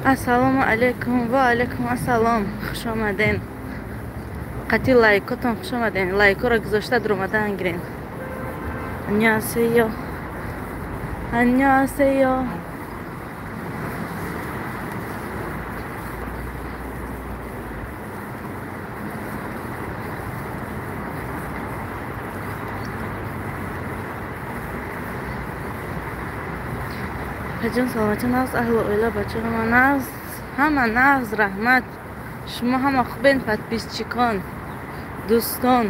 Ассалому алайкум ва алайкум ассалом. Хуш омаден. Қати лайкотон хуш омаден. Лайкоро гузошта дуромадан гирен. Аньясеё. Аньясеё. Ҷон саломатӣ нағз, аҳлу оила бачаҳома нағз, ҳама нағз, раҳмат. Шумо ҳама хубен, подписчикон, дӯстон.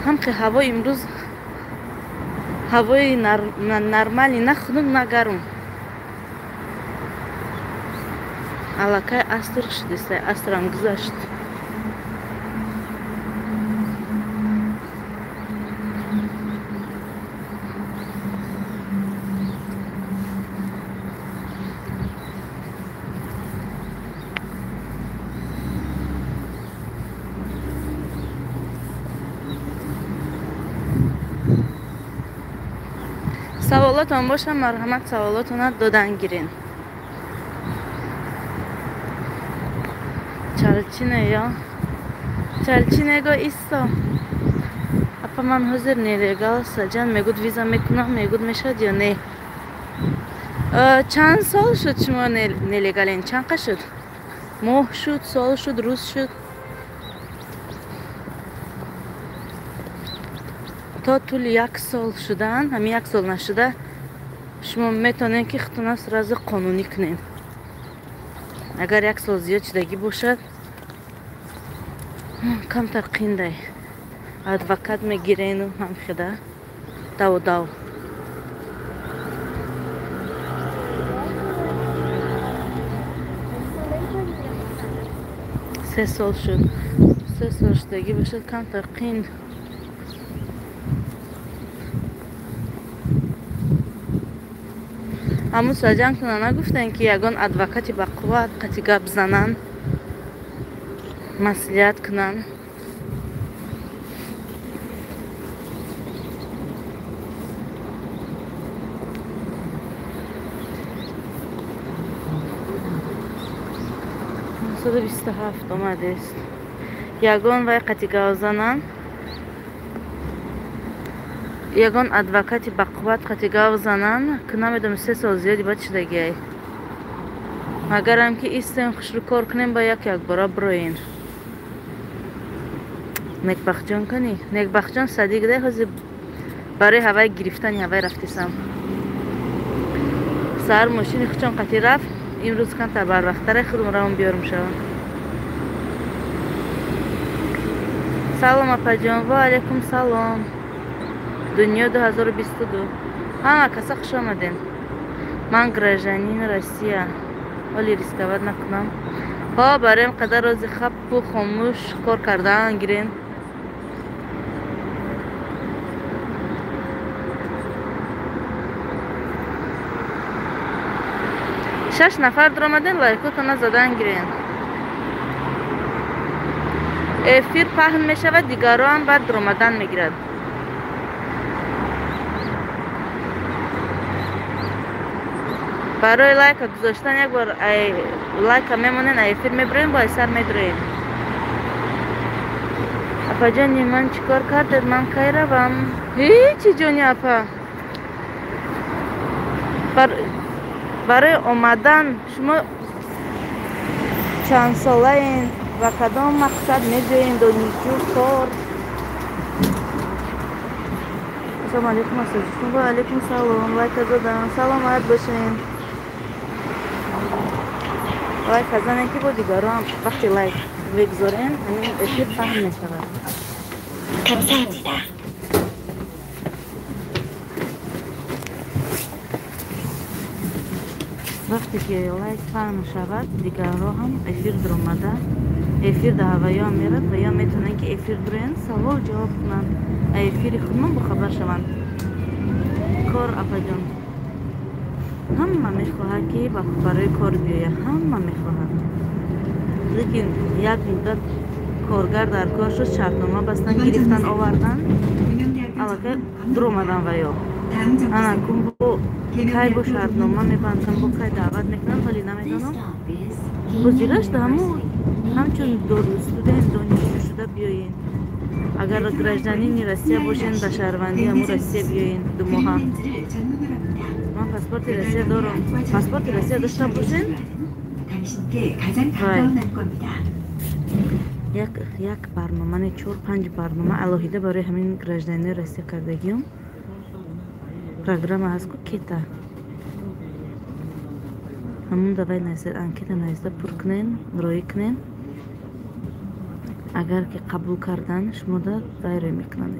Ҳамқи ҳаво имрӯз ҳавои нормалӣ, на хунук, на гарм. Аллакай астр шудистай, астрам гузашт. Саволотон боша, марҳамат, саволотона додан гирен. Чалчинеё. Чалчинего исто. Апа ман ҳозир нелегал саҷан мегуд виза мекунам, мегуд мешад ё не? Чанд сол шуд шумо нелегален? Чанд қа шуд? Моҳ шуд, сол шуд, рӯз шуд? То тӯли як сол шудан, ҳамин як сол нашуда, шумо метавонед ки худтона сразу қонунӣ кунед. Агар як сол зиёд шудагӣ бошад, камтар қиндай. Адвокат мегирену ҳамхеда даву дав. Се сол шуд. 3 сол шудагӣ бошад, камтар қин. Ҳамун саҷан куна нагуфтем, ки ягон адвокати бақувват қати гап зананд, маслиҳат кунанд. 927 омадест. Ягон вай қати гап зананд, ягон адвокати бақувват қати гап зананд, ки намедонам 3 сол зиёди бад шудагиай. Магарам ки истем, хушрӯ кор кунем, ба як якбора бироен. Некбахтҷон кани? Некбахтҷон садик дай ҳозир барои ҳавай гирифтани ҳавай рафтесам. Саҳар мошини хучон қати рафт, имрӯз камтар барвақттаре худум равон биёрум шавам. Салом апаҷон, ва алайкум салом. Дунё 2022. Ҳама каса хуш омадем. Ман гражданин Россия. Ҳоли рисковать накунам. Ҳо, барои қадар рози хаппу хомӯш кор кардан гирем. Шаш нафар дуромадем, лайкотона задан гирем. Эфир паҳн мешавад, дигароам баъд дуромадан мегирад. Барои лайка гузоштан як бор лайка мемонен, эфир мебироем, бо айсар медуроем. Апаҷони ман чӣ кор кардед? Ман кай равам? Ҳечи ҷони апа. Барои омадан шумо чанд солаен ва кадом мақсад меҷоен? Донишҷӯ, кор? Ассалому алайкум, асоҷикум. Ва алайкум салом. Лайка додам. Саломат бошен. Лайк занем, ки бо дигарон вақте лайк мегузорем, ҳамин эфир паҳн мешавад. 감사합니다. Вақте ки лайк паҳн шавад, дигарро ҳам эфир дуромада, эфир да ҳаваён мерад ва ё метавонанд, ки эфир дуроянд, савол ҷавоб кунанд, а эфири худмон бохабар шаванд. Кор, апаҷон, ҳама мехоҳад, ки барои кор биёяд, ҳама мехоҳад, лекин як муддат Коргар дар кор шуд, шартнома бастан, гирифтан, овардан, аллакай дуромадан ва ё ана кун бо кай бо шартнома мебандам, бо кай даъват мекунам, вале намедонам. Ҳозираш ҳаму ҳамчун студент, донишҷӯ шуда биёен. Агар гражданини Россия бошен, ба шаҳрвандии ҳаму Россия биёен 2 моҳа. Ман паспорти Россия дорам. Паспорти Россия дошта бошен, вай як барнома, не, чор панҷ барнома алоҳида барои ҳамин гражданини Россия кардагиём. Программа ҳаст ку, кета ҳамун давай нависед, анкета нависта пур кунен, роӣ кунен. Агар ки қабул кардан, шумода вай рӯй мекунанд.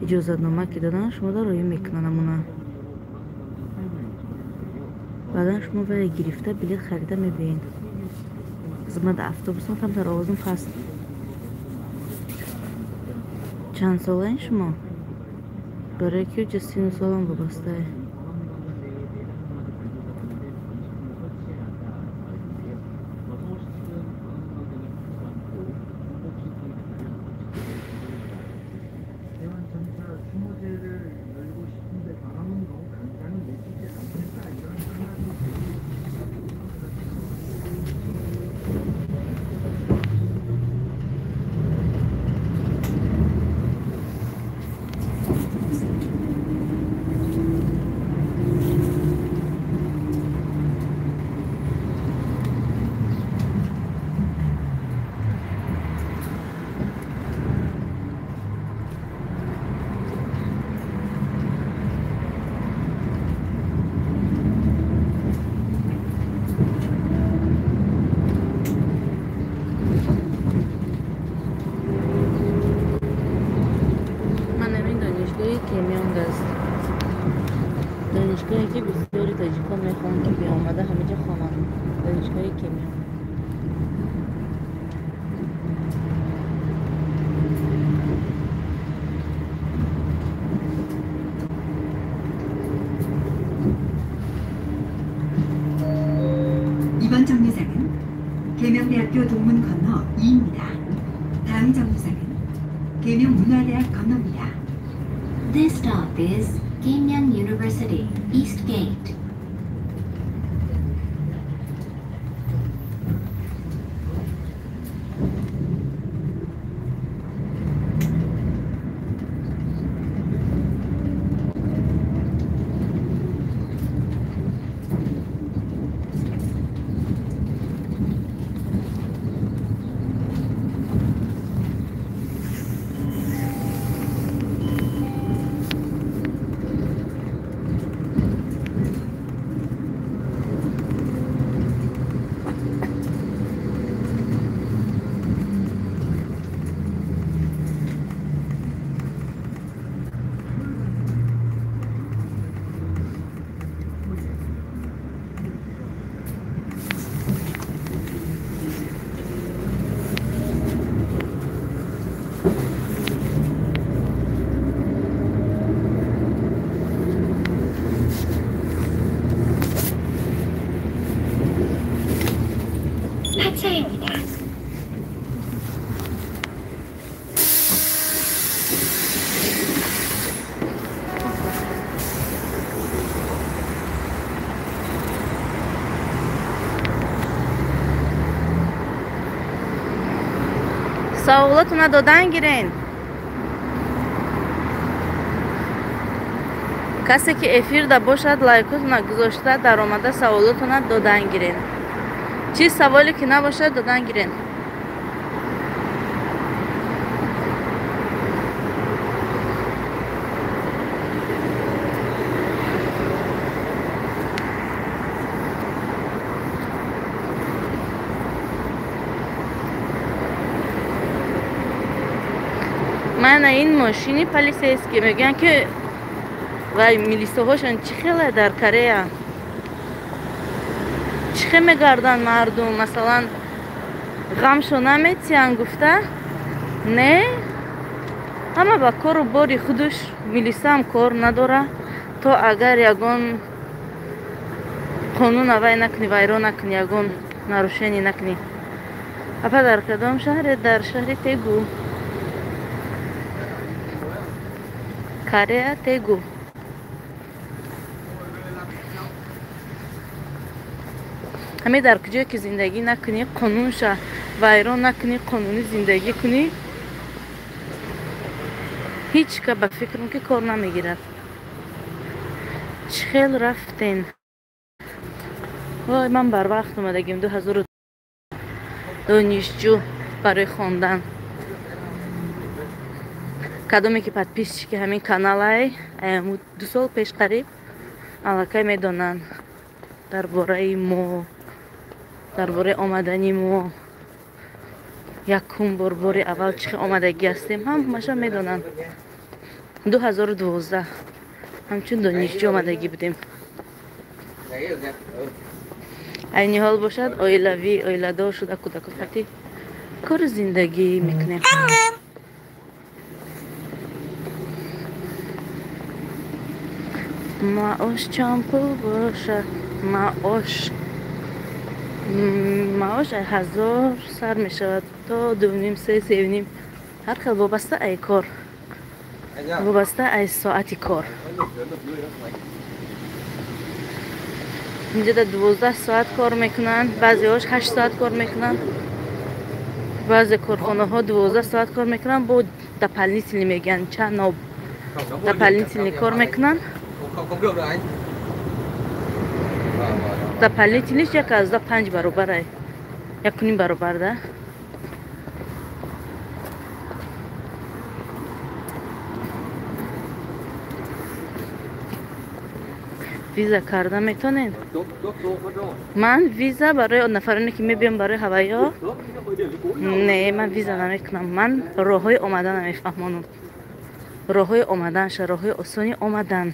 Иҷозатнома ки додан, шумода роӣ мекунанд ҳамуна. Баъдан шумо вая гирифта, билет харида мебиед. Ма дар автобусам, камтар овозам паст. Чанд солаин шумо? Барои ки ҷа сину солам вобастае. Кемёнг аст. Донишгоҳе ки бисёри тоҷикон мехоҳанд, ки биомада ҳамиҷа хонанд. Донишгоҳи Кемёнг. 이번 정류장은 계명대학교 동문 건너 2입니다. 다음 정류장은 계명문화대학 건너입니다. This stop is Keimyung University, East Gate. 하차입니다. Саволотуна додан гирен. Касе ки эфирда бошад, лайкотуна гузошта, даромада саволотуна додан гирен. Чӣ саволе ки набошад, додан гирен. Мана ин мошини полицейский, мегӯянд ки вай милисаҳошон чӣ хеле дар Корея, чӣ хел мегарданд мардум, масалан ғамшо наметиҳанд гуфта, не, ҳама ба кору бори худуш, милисаам кор надора, то агар ягон қонун авай накунӣ, вайрон накунӣ, ягон нарушение накунӣ. Апа дар кадом шаҳре? Дар шаҳри Тегу. Корея Тегу. Ҳаме дар куҷое ки зиндагӣ накунӣ, қонунша вайрон накунӣ, қонунӣ зиндагӣ кунӣ, ҳеҷ ка ба фикрам ки кор намегирад. Чӣ хел рафтен? Вой, ман барвақт омадагим, 2000 донишҷӯ барои хондан. Кадоме ки подписчики ҳамин каналай, 2 сол пеш қариб аллакай медонанд дар бораи мо, дар бораи омадани мо. Якум бор, бори аввал чӣ хел омадагӣ ҳастем, ҳамаша медонанд. 2012 ҳамчун донишҷӯ омадагӣ будем. Айни ҳол бошад оилавӣ, оиладор шуда, кӯдаку қати кори зиндагӣ мекунем. Маош чанд пул бошад? Маош 1000 сар мешавад то 2.5, 3, 3.5, ҳар хел вобаста ай кор, вобаста ай соати кор. Инҷа 12 соат кор мекунанд, баъзеҳош 8 соат кор мекунанд, баъзе корхонаҳо 12 соат кор мекунанд, бо дополнительный мегӯянд, чанд ноб дополнительный кор мекунанд. Дополнительныйш 1.5 баробар, 1.5 баробар да. Виза карда метонед? Ман виза барои нафароне ки мебиём барои ҳавайё, не, ман виза намекунам. Ман роҳҳои омадана мефаҳмонам. Роҳҳои омаданша, роҳҳои осони омадан.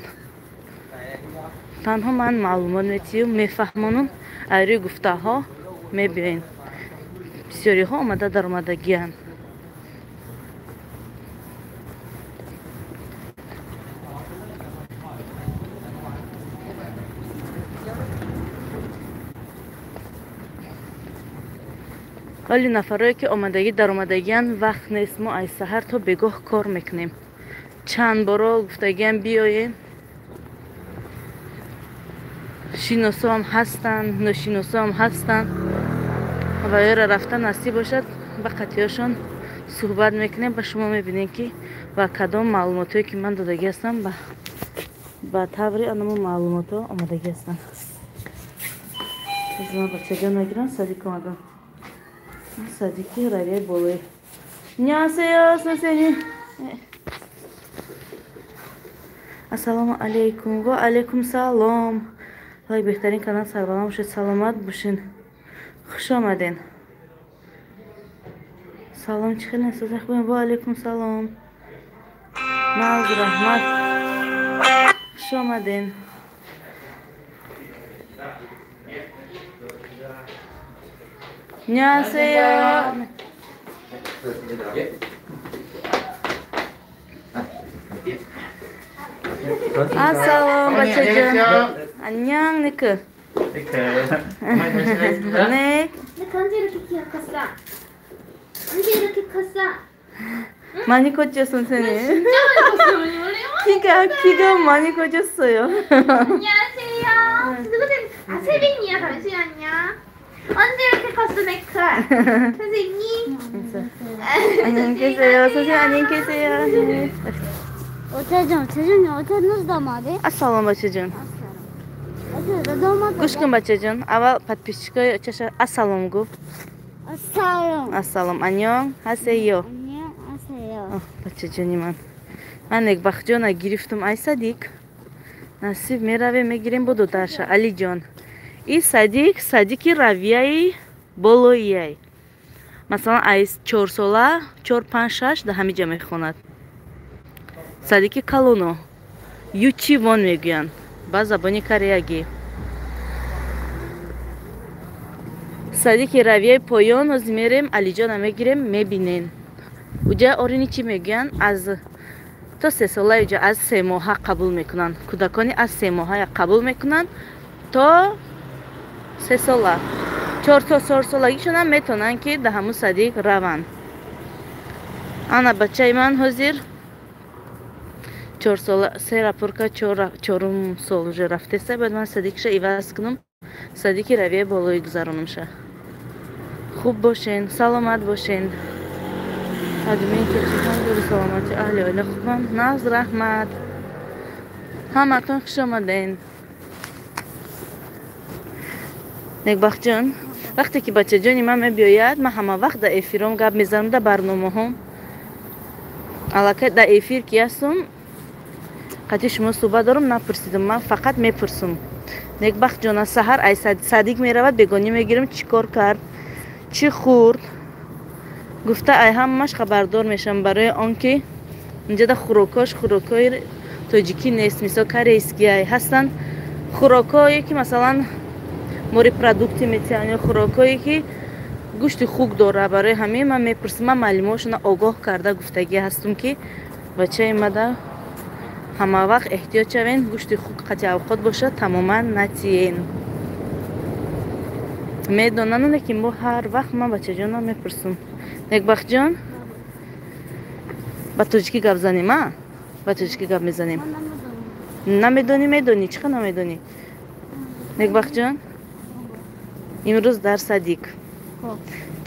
Танҳо ман маълумот метиҳам, мефаҳмонам, айрӯи гуфтаҳо мебиёен. Бисёриҳо омада даромадагианд. Вале нафарое ки омадагӣ даромадагианд, вақт нест. Мо аз саҳар то бегоҳ кор мекунем. Чанд боро гуфтагиам биёем. Шиносоам ҳастанд, ношиносоам ҳастанд. Ва ёра рафта насиб бошад, ба қатиёшон суҳбат мекунем, ба шумо мебинем ки ва кадом маълумотҳое ки ман додагӣ ҳастам, ба таври анамо маълумотҳо омадагӣ ҳастанд. Ман бачаҷон нагирам, садик омадам. Садики равияи болои. 안녕하세요, 선생님. Ассалому алейкум. Ва алейкум салом. Лайк беҳтарин канал, сарбаланд бошед, саломат бошед. Хуш омаден. Салом, чӣ хел нестед? Ва алейкум салом. Наз раҳмат. Хуш омаден. 안녕하세요. Ассалом, бачаҷон. 안녕, 니크. 네. 니크 언제 이렇게 키가 컸어? 언제 이렇게 컸어? 많이 컸죠, 선생님? 진짜 많이 컸어요. 원래 키가 많이 커졌어요. 안녕하세요. 누구세요? 아, 세빈이야. 잠시만요. 언제 이렇게 컸어, 네크? 선생님. 안녕히 계세요. 선생님, 안녕히 계세요. Ассалом, бачаҷон. Гӯш кун, бачаҷон. Аввал подписчикои чаша ассалом гуфт. Ассалом. Ассалом. Анён ҳасеё. Бачаҷони ман. Ман Некбахтҷона гирифтум ай садик. Насиб меравем, мегирем бо додарша Алиҷон. И садик, садики равияи болоияй. Масалан, аз 4 сола, 4, 5, 6 да ҳамиҷа мехонад. Садики калоно. Ючивон мегӯянд ба забони кореягӣ. Садики равияи поён оз мерем, Алиҷона мегирем, мебинен. Уҷа орини чӣ мегӯянд? Аз то 3 сола уҷа аз 3 моҳа қабул мекунанд. Кӯдакони аз 3 моҳа қабул мекунанд то 3 сола. 4 то 4 солагишонам метавонанд ки дар ҳамун садик раванд. Ана бачаи ман ҳозир 4 сола, сера пурка 4 сол уже рафтеста, бояд ман садикша иваз кунам, садики равияи болои гузаронамша. Хуб бошен, саломат бошен. Админ ки чихан дори саломати аҳли оила хубам. Наз раҳмат. Ҳаматон хуш омаден. Некбахтҷон, вақте ки бачаҷони ман мебиёяд, ман ҳама вақт дар эфиром гап мезанам, дар барномаҳом. Аллакай дар эфир ки ҳастум, қатъи шумо суҳбат дорам, напурсидам, ман фақат мепурсам. Некбахтҷон, аз саҳар ай садик меравад, бегонӣ мегирам, чӣ кор кард, чӣ хӯрд, гуфта ай ҳамаш хабардор мешавам, барои он ки инҷода хӯрокҳош хӯрокҳои тоҷикӣ нест, мисол корейский ай ҳастанд хӯрокҳое ки масалан морепродукты метиҳанд ё хӯрокҳое ки гӯшти хук дора. Барои ҳамин ман мепурсам, ман маълумотшона огоҳ карда гуфтагӣ ҳастум ки бачаи мада ҳама вақт эҳтиёт шавен, гӯшти хук қатъи авқот бошад, тамоман натиен. Медонанд, лекин бо ҳар вақт ман бачаҷонам мепурсам. Некбахтҷон, ба тоҷикӣ гап занем, а? Ба тоҷикӣ гап мезанем. Намедонӣ, медонӣ, чӣ қадр намедонӣ? Некбахтҷон, имрӯз дар садик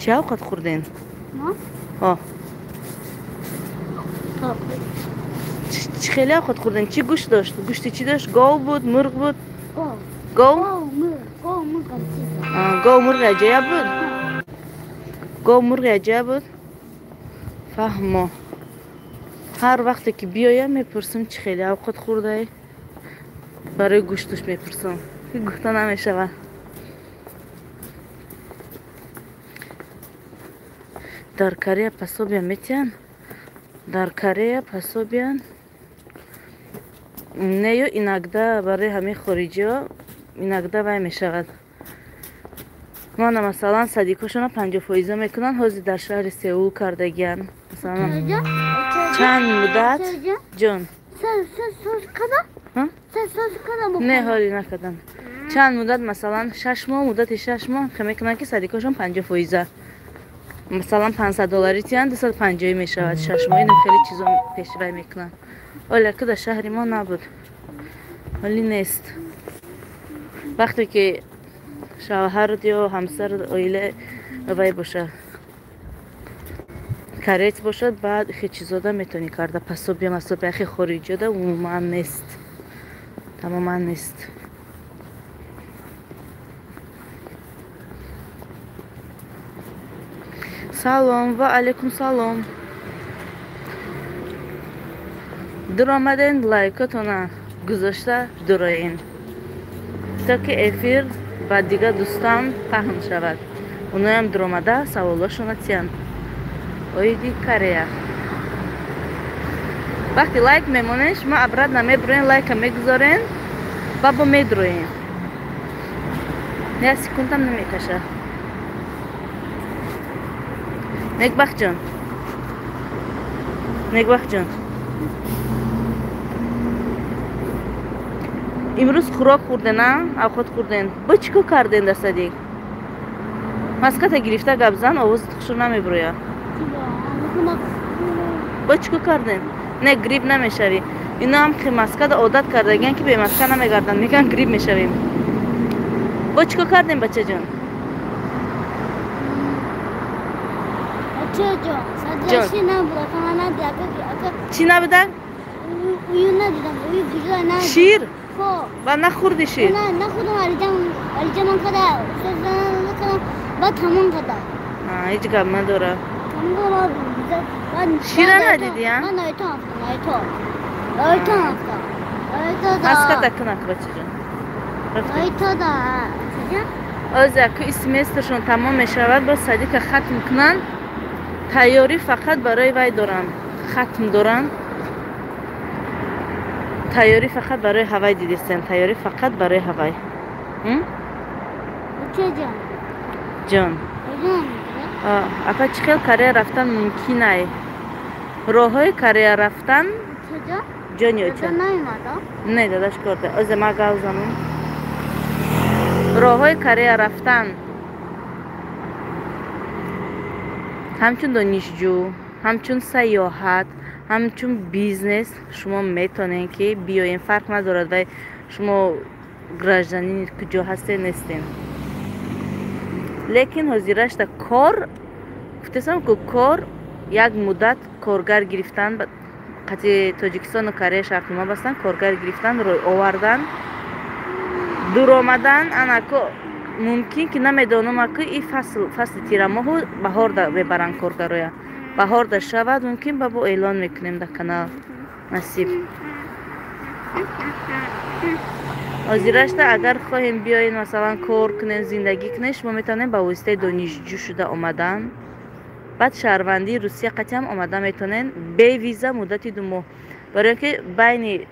чӣ авқот хӯрден? Чӣ хеле авқот хӯрден? Чӣ гӯшт дошт? Гӯшти чӣ дошт? Гов буд, мурғ буд? Гов? Гов мурғ яҷоя буд? Гов мурғ яҷоя буд? Фаҳмо. Ҳар вақте ки биёям мепурсам чӣ хеле авқот хӯрдай, барои гӯштуш мепурсам, ки гуфта намешавад. Дар Корея пособия метиҳанд? Дар Корея пособия не, ё иногда барои ҳамин хориҷиҳо иногда вай мешавад. Мана масалан садикҳошона 50% мекунанд, ҳозир дар шаҳри Сеул кардагиянд. Масалан чанд муддат ҷон? Не, ҳоли накардам. Чанд муддат, масалан 6 моҳ, муддати 6 моҳ мекунанд ки садикҳошон 50%. Масалан 500 доллари тиҳанд, 250 мешавад 6 моҳ. Инам хеле чизо пешвай мекунанд. Оля ки дар шаҳри мо набуд, ҳоли нест. Вақте ки шавҳарат ё ҳамсар оила вай бошад, кореец бошад, баъд хе чизода метавонӣ карда. Пособия масобия хе хориҷиёда умуман нест, тамоман нест. Салом ва алейкум салом. Дур омаден, лайкотона гузошта дуроен, то ки эфир ба дигар дӯстам паҳн шавад. Оноям дур омада саволошона тиҳанд оиди Корея. Вақте лайк мемонен, шумо обратно мебуроен, лайка мегузорен ва бо медуроен. Як секундам намекашад. Некбахтҷон, Некбахтҷон, имрӯз хӯрок хӯрден, а? Авқот хӯрден. Бо чӣ кор карден дар садик? Маската гирифта гап зан, овозат хушур намебурояд. Бо чӣ кор карден? Не, грипп намешавӣ. Ино ҳам хе маскада одат кардагиян ки бемаска намегарданд, мегӯянд грипп мешавем. Бо чӣ кор кардем, бачаҷон? Чӣ набуда? Шир? Ва нахӯрди шир? Ҳеҷ гап надора. Шира надидӣ, а? Маската кунак, бачаҷон. Оз яку семестршон тамом мешавад, боз садика хатм кунанд. Тайёрӣ фақат барои вай доранд, хатм доранд. Тайёрӣ фақат барои ҳавай дидистем, тайёрӣ фақат барои ҳавай. Ҷон, апа, чӣ хел Корея рафтан мумкин ай? Роҳҳои Корея рафтан ҷони оча? Не, дадаш корда. Озе ма гав занам. Роҳҳои Корея рафтан Ҳамчун донишҷӯ, ҳамчун сайёҳат, ҳамчун бизнес шумо метавонед ки биёен, фарқ надорад вай шумо гражданини куҷо ҳастед нестед. Лекин ҳозирашта кор гуфтесам ку кор як муддат коргар гирифтан, қати Тоҷикистону Корея шартнома бастан, коргар гирифтан, рӯй овардан, дур омадан. Анако мумкин ки намедонам, аку и фасл фасли тирамоҳу баҳорда мебаранд коргароя. Баҳорда шавад мумкин ба бо эълон мекунем дар канал. Насиб. Ҳозирашта агар хоҳем биёен, масалан, кор кунем, зиндагӣ кунем, шумо метавонем ба воситаи донишҷӯ шуда омадан. Баъд шаҳрвандии Русия қатъиам омада метавонен бе виза муддати 2 моҳ. Барои ин ки байни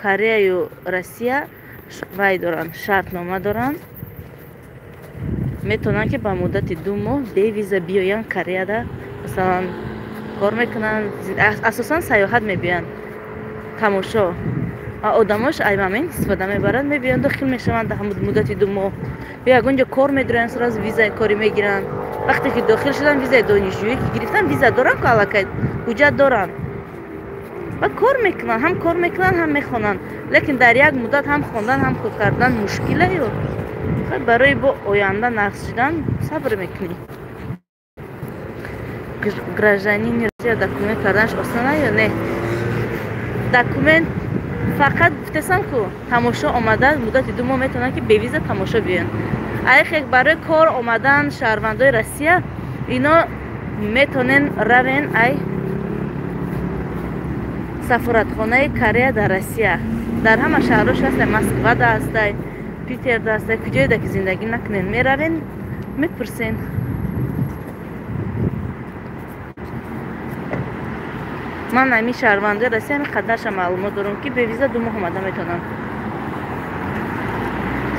Кореяю Россия вай доранд, шартнома доранд. Метавонанд ки ба муддати 2 моҳ бе виза биёянд Кореяда, масалан, кор мекунанд, асосан сайёҳат мебиёянд, тамошо. Одамош аймамин истифода мебаранд, мебиёянд, дохил мешаванд дар муддати 2 моҳ. Ё ягон ҷо кор медироянд, сразу визаи корӣ мегиранд. Вақте ки дохил шуданд, визаи донишҷӯӣ ки гирифтан, виза доранд ку аллакай, ҳуҷҷат доранд. Ва кор мекунанд, ҳам кор мекунанд, ҳам мехонанд. Лекин дар як муддат ҳам хондан, ҳам кор кардан мушкила ё барои бо оянда нақс шудан сабр мекунӣ. Гражданини Россия документ карданаш осона ё не? Документ фақат гуфтесам ку тамошо омада муддати 2 моҳ метавонанд ки бевиза тамошо биёянд. Айхе барои кор омадан шаҳрвандои Россия ино метавонен равен ай сафоратхонаи Корея дар Россия. Дар ҳама шаҳрҳош ҳастай, Москвада ҳастай, Питерда ҳастай, куҷоеда ки зиндагӣ накунен, меравен, мепурсен. Ман ҳамин шаҳрвандои Россия ҳамин қадарша маълумот дорам ки бевиза 2 моҳ омада метавонанд.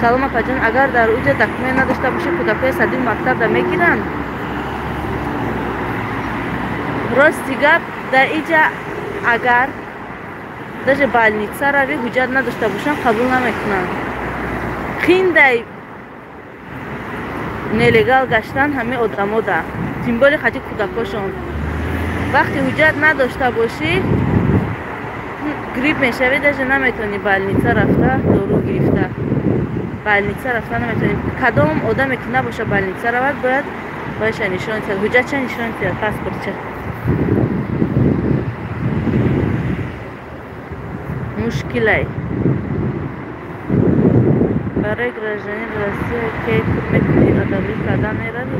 Салом апаҷон, агар дар уҷа документ надошта бошӣ, кӯдакҳои садим мактабда мегиранд? Рости гап, дар иҷа агар даже больница рави ҳуҷҷат надошта бошанд, қабул намекунанд. Хиндай нелегал гаштан ҳамаи одамода, тимболи хати кӯдакошон. Вақте ҳуҷҷат надошта бошӣ, грипп мешавӣ, даже наметавонӣ больница рафта дору гирифта. Больница рафта наметавонӣ. Кадом одаме ки набоша больница равад, бояд бояша нишон диҳад, ҳуҷҷатша нишон диҳад, паспортча. Мушкилай. Барои гражданин Россия кей пур мекунӣ, одамӣ карда меравӣ?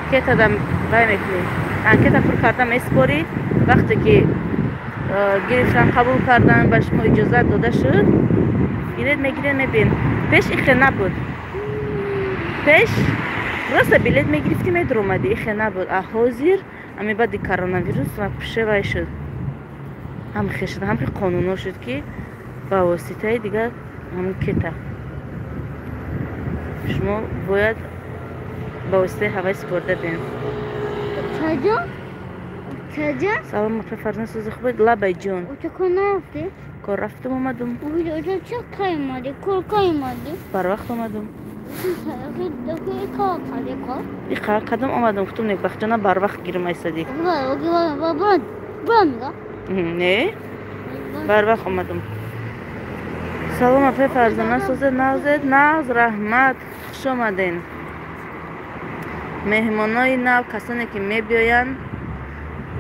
Анкетада вай мекунӣ. Анкета пур карда меспорӣ, вақте ки гирифтан, қабул кардан, ба шумо иҷозат дода шуд, билет мегирен, мебиен. Пеш ихе набуд. Пеш просто билет мегирифтӣ, медуромадӣ, ихе набуд. А ҳозир ами баъди коронавирус ва пуше вай шуд. Ҳам хе шуд, ҳам қонунҳо шуд ки ба воситаи дигар ҳамун кета. Шумо бояд ба воситаи ҳавай супорда биён. Чаҷа? Салом апа Фарзона, сӯзи хубед? Лабай ҷон. Оча кор нарафтӣ? Кор рафтам, омадум. Оча чӣ кай омадӣ? Кор кай омадӣ? Барвақт омадум. Кор кардӣ кор? Иқа кадом омадум, гуфтум Некбахтҷона барвақт гирм айсадӣ. Не, барвақт омадум. Салом апа Фарзона, сӯзе нағзед? Нағз, раҳмат, хуш омаден. Меҳмонои нав, касоне ки мебиёянд,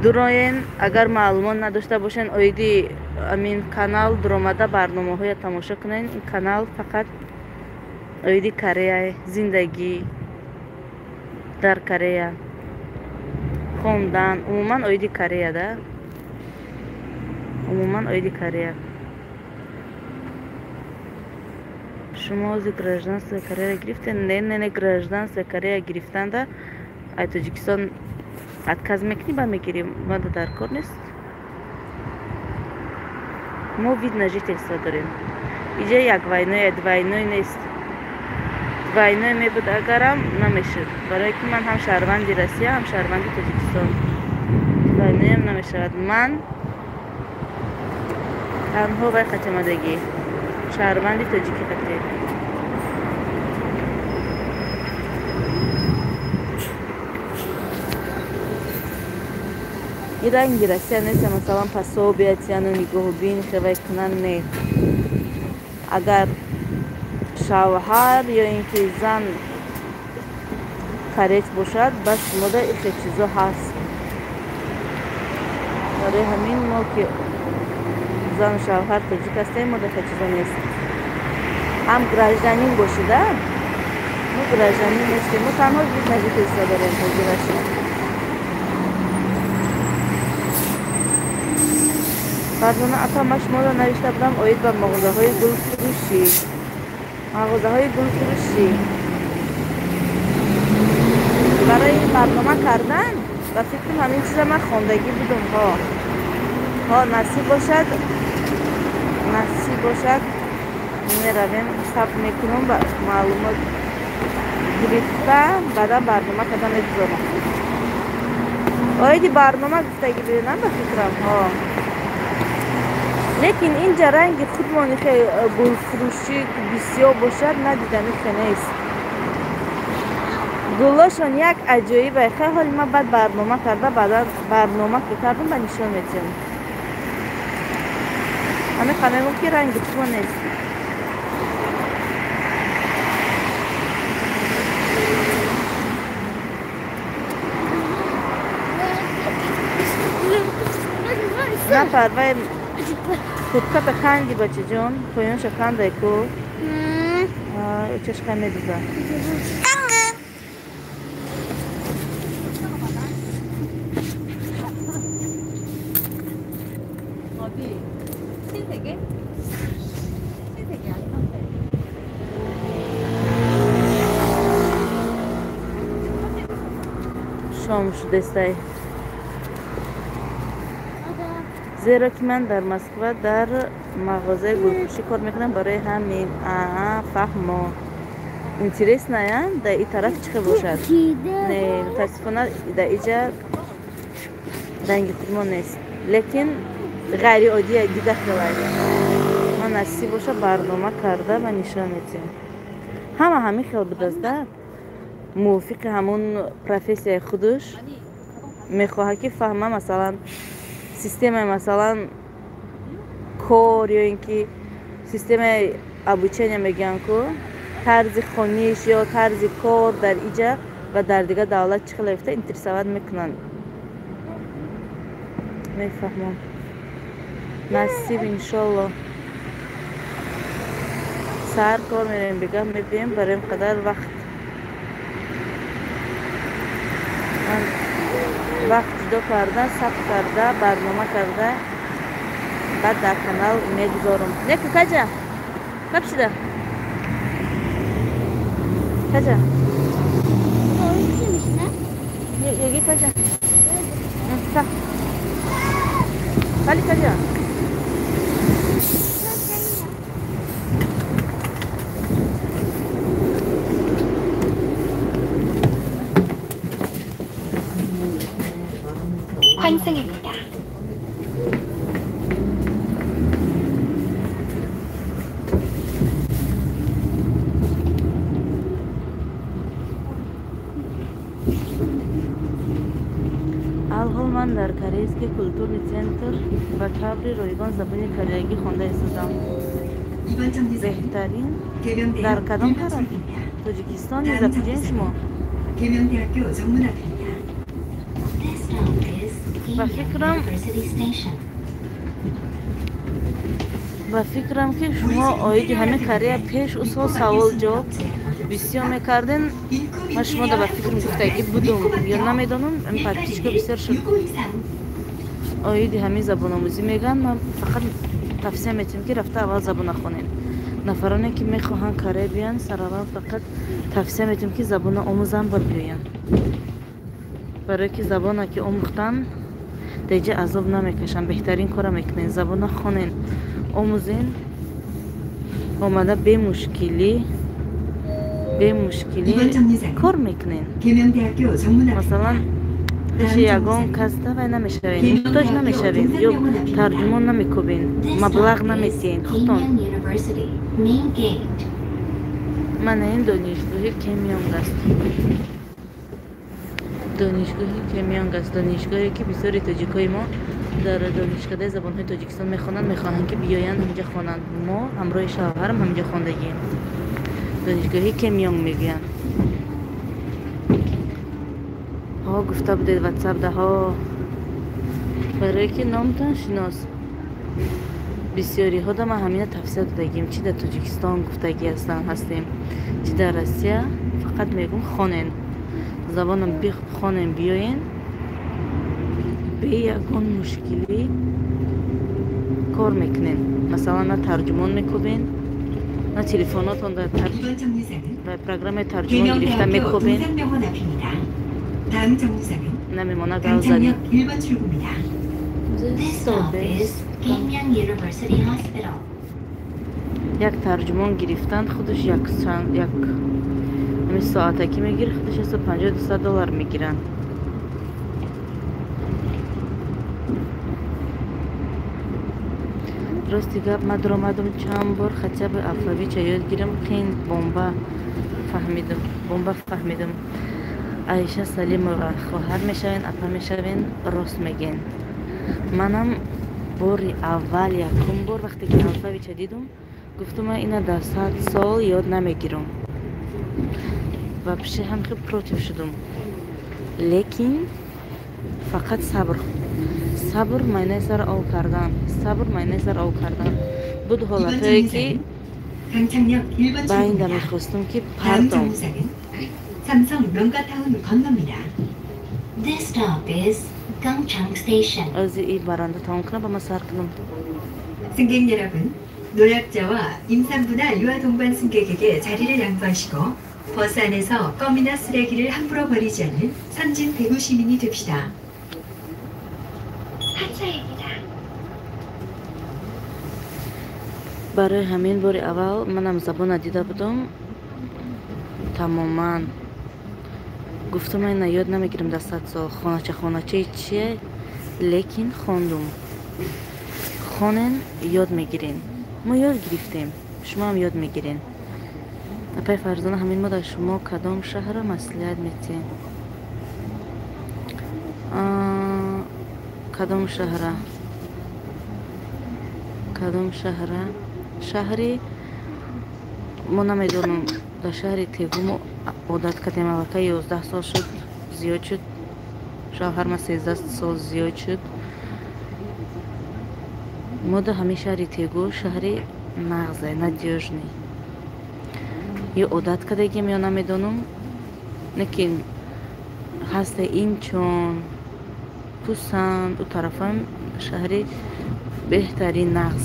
дуроен, агар маълумот надошта бошен оиди амин канал, дуромада барномаҳоя тамошо кунен. Ин канал фақат оиди Корея, зиндагӣ дар Корея, хондан, умуман оиди Корея да? Умуман оиди Корея. Шумо ози гражданство Корея гирифтен? Не, не, не, гражданство Корея гирифтанда ай Тоҷикистон отказ мекунӣ, ба мегирӣ, мада дар кор нест. Мо вид на жительство дорем. Иҷа як вайной, двойной нест. Двойной мебуд агарам намешуд. Барои ки ман ҳам шаҳрванди Россия, ҳам шаҳрванди Тоҷикистон. Двойноям намешавад. Ман танҳо вай хатимадагӣ, шаҳрванди тоҷикӣ хатӣ. И ранги Россия нест, масалан пособия тияну нигоҳубин хевай кунан не. Агар шавҳар ё ин ки зан кореец бошад, ба шумода ихе чизо ҳаст. Барои ҳамин мо ки зану шавҳар тоҷик ҳастем, мо дахе чизо нест. Ҳам гражданин бошида, мо гражданин нестем, мо танҳо вид на жительство дорем ҳозирашо. Фарзона апа, ман шуморо навишта будам оид ба мағозаҳои гулфурӯшӣ. Мағозаҳои гулфурӯшӣ барои барнома кардан ба фикрам ҳамин чиза ман хондагӣ будум. Ҳо ҳо, насиб бошад, насиб бошад, меравем, сабт мекунам ба маълумот гирифта, баъдан барнома карда мегузорам. Оиди барнома гуфтагӣ будем ба фикрам. Ҳо, лекин инҷа ранги худмон хе гулфурӯшӣ бисёр бошад, надидами хе нест. Гулошон як аҷоибе. Хай, ҳоли ман баъд барнома карда, баъдан барнома ки кардам, ба нишон метиҳам. Ҳамин мегӯм ки ранги худмон нест. На парвай куртката канди, бачаҷон, поёнша кандай ку чашка медуза. 어디? 신세계? 신세계 아닌데. Шом шудестай. Зеро ки ман дар Москва дар мағозаи гулфурӯшӣ кор мекунам, барои ҳамин. Аа, фаҳмо. Интересно, я дар и тараф чӣ хел бошад? Не, мутаассифона дар иҷа ранги худмон нест, лекин ғайриоддия дида хелай. Ман насиб боша барнома карда ва нишон метиҳам. Ҳама ҳамин хел будааст да, мувофиқи ҳамон профессияи худаш мехоҳад ки фаҳма, масалан системаи, масалан кор ё ин ки системаи обучения мегӯянд ку, тарзи хониш ё тарзи кор дар иҷа ва дар дигар давлат чӣ хел ёфта интересовать мекунанд. Мефаҳмам. Насиб, иншолло. Саҳар кор мерем, бегаҳ мебием, барои қадар вақт вақт ҷудо карда, сабт карда, барнома карда, баъд дар канал мегузорам. Неку каҷа? Капшида? Каҷа? 여기 가자. 응, 가. 빨리 가자. 환승입니다. Алҳол ман дар Корейский культурный центр ба таври ройгон забони кореягӣ хонда истодам. 이번 정류장은 Беҳтарин дар 계명대학 кадом 1번 тараф? 출구입니다. Тоҷикистон 다음 ё куҷои шумо? 정류장은 계명대학교 정문 앞입니다. This stop is Ба Keimyung фикрам University Station. Ба фикрам ки шумо оиди ҳамин Корея пеш ӯ сол савол ҷавоб бисёр мекарден. Ман шумода ба фикрам гуфтагӣ будум ё намедонам, ин подписчика бисёр шуд. Оиди ҳамин забономӯзӣ мегӯянд. Ман фақат тавсия метиҳам ки рафта аввал забона хонед. Нафароне ки мехоҳанд Корея биёянд, сараввал фақат тавсия метиҳам ки забона омӯзанд ва биёянд. Барое ки забона ки омӯхтан, деҷа азоб намекашанд. Беҳтарин кора мекунед. Забона хонен, омӯзен, омада бемушкилӣ бемушкилӣ 이번 정류장은 кор мекунед. 계명대학교 정문 Масалан, 앞입니다. пеши 다음 ягон 정류장은 кас давай намешавед, муҳтоҷ 계명대학교 намешавед ё 동산병원 앞입니다. тарҷумон намекӯбед, This маблағ stop is наметиҳед худтон. Keimyung University Main Gate. Мана ин донишгоҳи Кемёнг аст. Донишгоҳи Кемёнг аст, донишгоҳе ки бисёри тоҷикҳои мо дар донишкадаи забонҳои Тоҷикистон мехонанд, мехоҳанд ки биёянд ҳаминҷа хонанд. Мо ҳамроҳи шавҳарам ҳаминҷа хондагием. Донишгоҳи Кемёнг мегӯянд. Ҳо, гуфта будед ватсап даҳо, барое ки номтон шинос. Бисёриҳо да ман ҳамина тавсия додагим, чи дар Тоҷикистон гуфтагӣ ҳастем, чи дар Россия, фақат мегӯм хонен, забонам бихонем, биёен, бе ягон мушкилӣ кор мекунем. Масалан, на тарҷумон мекӯбен, на телефонотон дар программаи тарҷумон гирифта мекӯбен, намемонад гап занем. Як тарҷумон гирифтан худаш як ҳамин соатакӣ мегирад, худаш 150-200 доллар мегиранд. Рости гап, ман дуромадам чанд бор хотя бы алфавитча ёд гирам, қин бомба фаҳмидам, бомба фаҳмидам. Аиша Салимова, хоҳар мешавен, апа мешавен, рост мегӯен. Манам бори аввал, якум бор вақте ки алфавитча дидум, гуфтум ман ина дар 100 сол ёд намегирам. Ва пиши ҳам хел против шудум. Лекин фақат сабр, сабр майнаи сар ов кардан, сабр майнаи сар ов кардан. Буд ҳолатҳое ки байнда мехостум ки партом. Ози и баранда тамом кунам, ба ман сар кунам. 승객 여러분, 노약자와 임산부나 유아 동반 승객에게 자리를 양보하시고 버스 안에서 껌이나 쓰레기를 함부로 버리지 않는 선진 대구 시민이 됩시다. 하차입니다. Барои ҳамин бори аввал манам забона дида будам, тамоман гуфтам ман ина ёд намегирам дар 100 сол, хонача хоначаи чие, лекин хондум. Хонен, ёд мегирен. Мо ёд гирифтем, шумоам ёд мегирен. Апай Фарзона, ҳамин мо дар шумо кадом шаҳрро маслиҳат метиҳем? Кадом шаҳра? Кадом шаҳра? Шаҳри мо намедонам. Дар шаҳри Тегу мо одат кардем, аллакай 11 сол шуд, зиёд шуд. Шавҳарма 13 сол зиёд шуд. Мо дар ҳамин шаҳри Тегу шаҳри нағзе, надёжный. Ё одат кардагим, ё намедонам, лекин ҳаста Инчон, Пусан, ӯ тарафам шаҳри беҳтарин нағз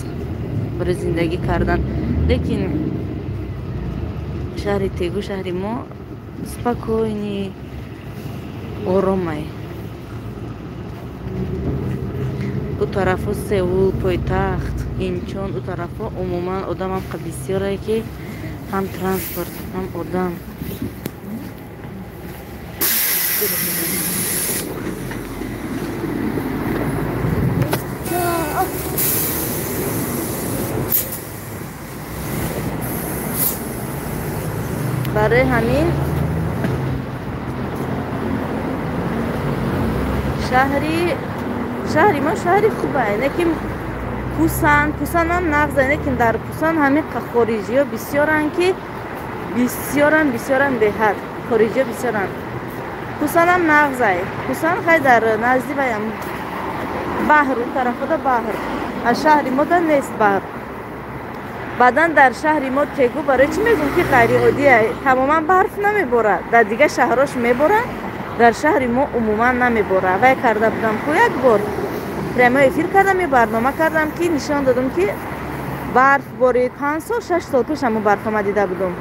барои зиндагӣ кардан. Лекин шаҳри Тегу шаҳри мо спокойный, оромай. Ӯ тарафо Сеул, пойтахт, Инчон, ӯ тарафо умуман одамам бисёре ки ҳам транспорт, ҳам одам. Барои ҳамин шаҳри мо шаҳри хубае, лекин Пусан, Пусанам нағзе, лекин дар Пусан ҳамин хориҷиҳо бисёранд, ки бисёранд, бисёранд, беҳад хориҷиҳо бисёранд. Пусанам нағзае. Пусан хай дар назди ваям баҳр, он тарафода баҳр. Аз шаҳри мо да нест баҳр. Баъдан дар шаҳри мо Тегу барои чӣ мегӯм ки ғайриоддия, тамоман барф намеборад. Дар дигар шаҳрҳош меборад, дар шаҳри мо умуман намеборад. Вай карда будам ку як бор прямой эфир кардам, ё барнома кардам, ки нишон додам ки барф борид. 5 сол, 6 сол пеш ҳамон барфа ма дида будум.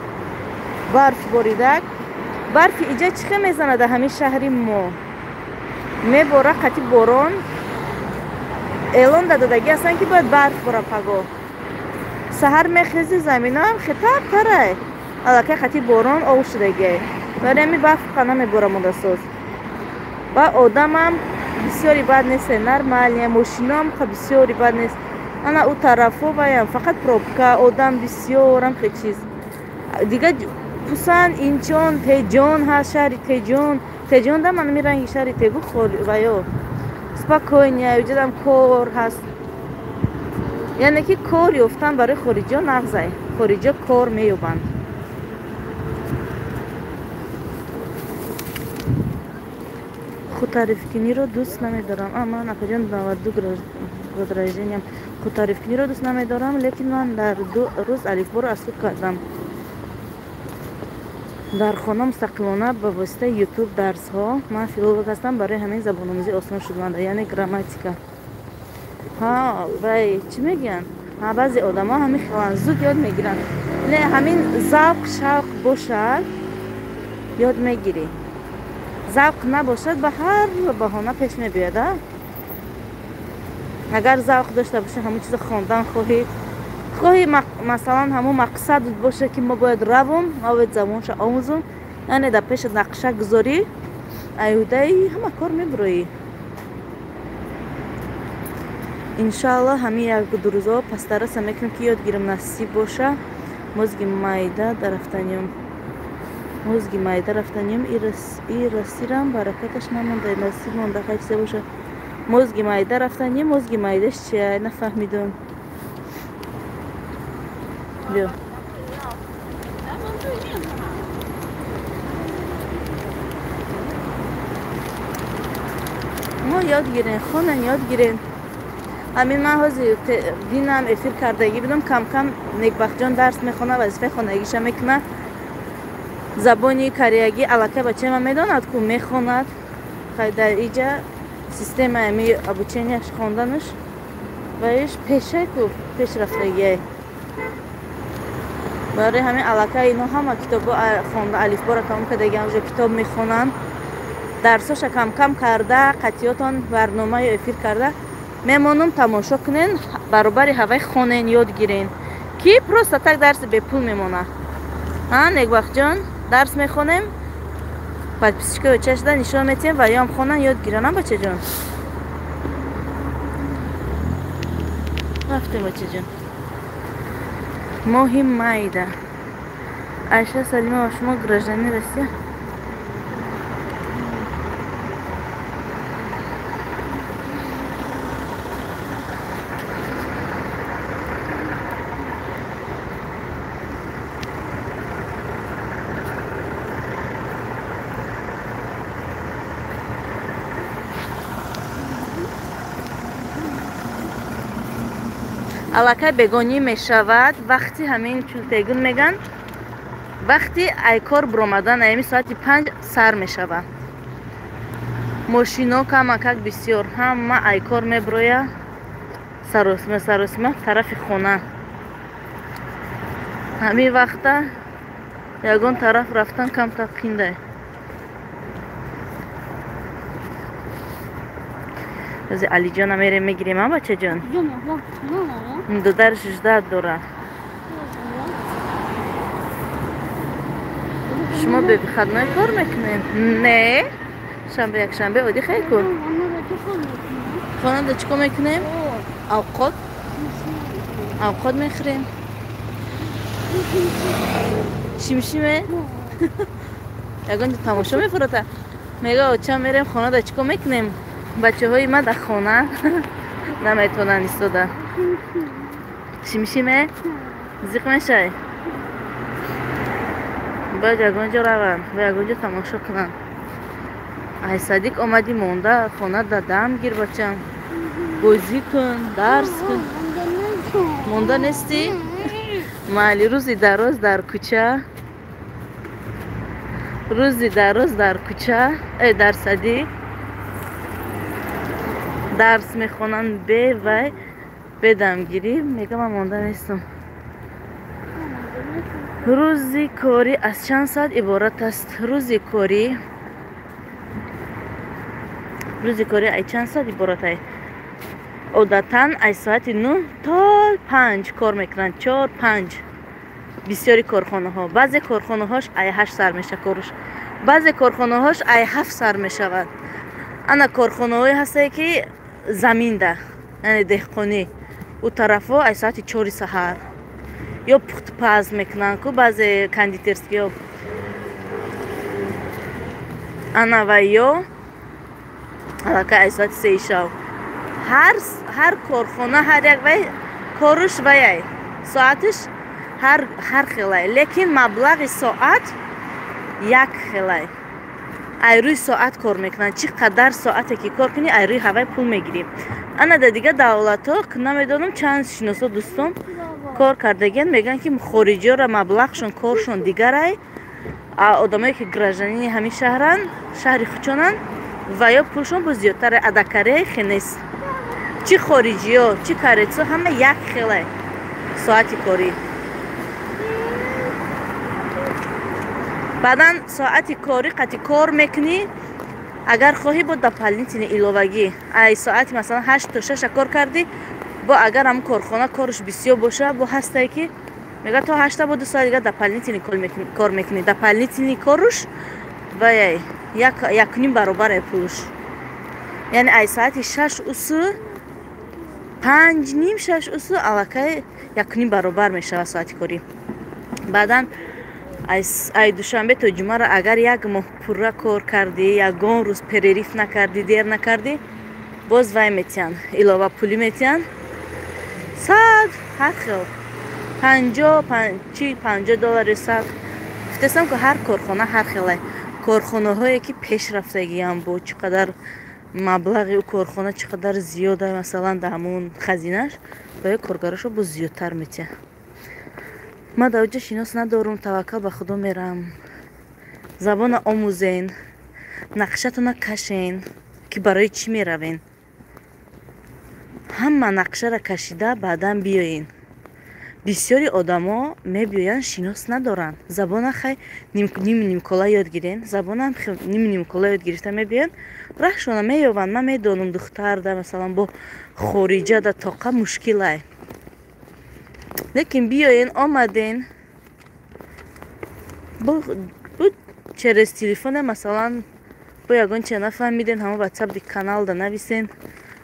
Барф боридак. Барфи иҷа чӣ хел мезанад дар ҳамин шаҳри мо? Мебора қати борон. Эълон додагӣ ҳастанд ки бояд барф бора пагоҳ. Саҳар мехези, заминаам хитаб тарай, аллакай қати борон ов шудагиай. Барои ҳамин барф қа намебора модасоз. Ва одамам бисёри бад нест, нормальный, мошиноам қа бисёри бад нест. Ана ӯ тарафо ваям фақат пробка, одам бисёрам хел чиз. Дигар Пусан, Инчон, Теҷон ҳаст, шаҳри Теҷон, Теҷонда ман ами ранги шаҳри Тегу ваё спокойния, уҷадам кор ҳаст. Яъне ки кор ёфтан барои хориҷиҳо нағзай. Хориҷиҳо кор меёбанд. Худтарифкуниро дӯст намедорам. Ман апаҷон 92 год рождениям. Худтарифкуниро дӯст намедорам, лекин ман дар 2 рӯз алифборо аз худ кардам. Дар хона мустақилона ба воситаи ютуб дарсҳо. Ман филолог ҳастам, барои ҳамин забономӯзӣ осон шуд манда, яъне грамматика. Ҳа, вай чӣ мегӯянд? Ҳа, баъзе одамо ҳамин хеланд, зуд ёд мегиранд. Не, ҳамин завқ, шавқ бошад, ёд мегирӣ. Завқ набошад, ба ҳар баҳона пеш мебиёд, а? Агар завқ дошта бошӣ, ҳамон чизо хондан хоҳӣ, хоҳӣ масалан ҳамон мақсад боша ки мо бояд равом, мо бояд забонша омӯзум, яъне дар пешат нақша гузорӣ, аюдаи ҳама кор мебуроӣ. Иншааллоҳ ҳамин як-ду рӯзо пастараса мекунем ки ёд гирам, насиб боша. Мозги майда дарафтаниём. Мозги майда рафтаниём, и расирам баракаташ намонда, насиб монда, хай чизе боша. Мозги майда рафтаниём, мозги майдаш чия, нафаҳмидум. Биё. Мо ёд гирем, хонан ёд гирем. Ҳамин ман ҳозир динам эфир кардагӣ будам, кам-кам Некбахтҷон дарс мехонад, вазифаи хонагиша мекунад. Забони кореягӣ аллакай бачаи ман медонад ку мехонад. Хай дар иҷа системаи ами обученияш хонданаш ваиш пешай ку пешрафтагиай. Барои ҳамин аллакай ино ҳама китобо хонда, алифборо тамом кардагиам, уже китоб мехонанд. Дарсоша кам-кам карда, қатъиётон барномаё эфир карда мемонум, тамошо кунен, баробари ҳавай хонен, ёд гирен. Ки просто так дарси бепул мемона. Ҳа, Некбахтҷон, дарс мехонем, подписчикои очашда нишон метиҳем ва ёам хонан ёд гиран, а бачаҷон? Рафтем, бачаҷон. Моҳи майда. Айша Салимова, шумо гражданин Россия? Аллакай бегонӣ мешавад вақти ҳамин чултегун меган, вақти айкор буромадан аями соати 5 сар мешавад. Мошино камакак бисёр, ҳама айкор меброя саросима саросима тарафи хона. Ҳамин вақта ягон тараф рафтан камтар қиндай. Ози Алиҷона мерем мегирем, а бачаҷон? Додараш ждат дора. Шумо бе выходной кор мекунед? Не. Шанбе, якшанбе одӣ хай кун. Хонада чӣ кор мекунем? Авқот. Авқот мехӯрем. Шимшиме? Ягон ҷо тамошо мефурота. Мега оча мерем хонада чӣ кор мекунем? Бачаҳои ман дар хона наметавонанд истода. Шимшиме? Зиқ мешай? Бояд ягон ҷо раванд, бояд ягон ҷо тамошо кунанд. Ай садик омадӣ монда, хона да дам гир бачам. Бозӣ кун, дарс кун. Монда нестӣ? Майли, рӯзи дароз дар кӯча. Рӯзи дароз дар кӯча, дар садик. Дарс мехонанд бе вай, бе дамгирӣ. Мегам ман монда нестам. Рӯзи корӣ аз чанд соат иборат аст? Рӯзи корӣ аз чанд соат иборат аст? Одатан аз соати 9 то 5 кор мекунанд, 4-5. Бисёри корхонаҳо, баъзе корхонаҳош ай 8 сар мешавад корш, баъзе корхонаҳош ай 7 сар мешавад. Ана корхонаҳое ҳастае ки заминда, яъне деҳқонӣ, ӯ тарафҳо аз соати 4 саҳар ё пухтупаз мекунанд ку баъзе кондитерскиҳо. Ана ва ё аллакай ай соати сеи шав. Ҳар корхона ҳар як вай коруш ваяй соатиш ҳар хелай, лекин маблағи соат як хелай. Ай рӯи соат кор мекунанд. Чӣ қадар соате ки кор кунӣ, ай рӯи ҳавай пул мегирӣ. Ана дар дигар давлатҳо намедонам чанд шиносо дӯстон кор кардагиянд, мегӯянд ки хориҷиёра маблағшон коршон дигарай, а одамое ки гражданини ҳамин шаҳранд, шаҳри хучонанд, ва ё пулшон боз зиёдтар. А дар Корея хе нест. Чӣ хориҷиё, чӣ корейцо ҳама як хелай соати корӣ. Баъдан соати корӣ қати кор мекунӣ, агар хоҳӣ бо дополнительный иловагӣ. Ай соати масалан 8 то 6 кор кардӣ, бо агар ҳамн корхона корш бисёр боша, бо ҳастае ки мега то 8 бо 2 соат дигар дополнительный кор мекунӣ. Дополнительный коруш вай якним баробар пулуш. Яъне ай соати 6 усу 5 ним 6 усу аллакай якним баробар мешавад соати корӣ. Баъдан ай душанбе то ҷумъаро агар як моҳ пурра кор кардӣ, ягон рӯз перерыв накардӣ, дер накардӣ, боз вай метиҳанд, илова пулӣ метиҳанд. 100 ҳар хел 50 40 50 доллар 100. Гуфтастам ки ҳар корхона ҳар хелай. Корхонаҳое ки пешрафтагиам бо чӣ қадар маблағи ӯ корхона чӣ қадар зиёда, масалан дар ҳамон хазинаш ба ё коргарошо боз зиёдтар метиҳанд. Ман дар оҷа шинос надорум, таваккал ба Худо мерам. Забона омӯзен, нақшатона кашен ки барои чӣ меравен. Ҳама нақшаро кашида баъдан биёен. Бисёри одамо мебиёянд, шинос надоранд. Забона хай ним нимкола ёд гирен, забонам ним нимкола ёд гирифта мебиёянд, раҳшона меёбанд. Ман медонам духтарда масалан бо хориҷа да тоқа мушкилай. Лекин биёен, омаден, бу через телефоне масалан бо ягон чиз нафаҳмиден, ҳамон ватсап каналда нависен,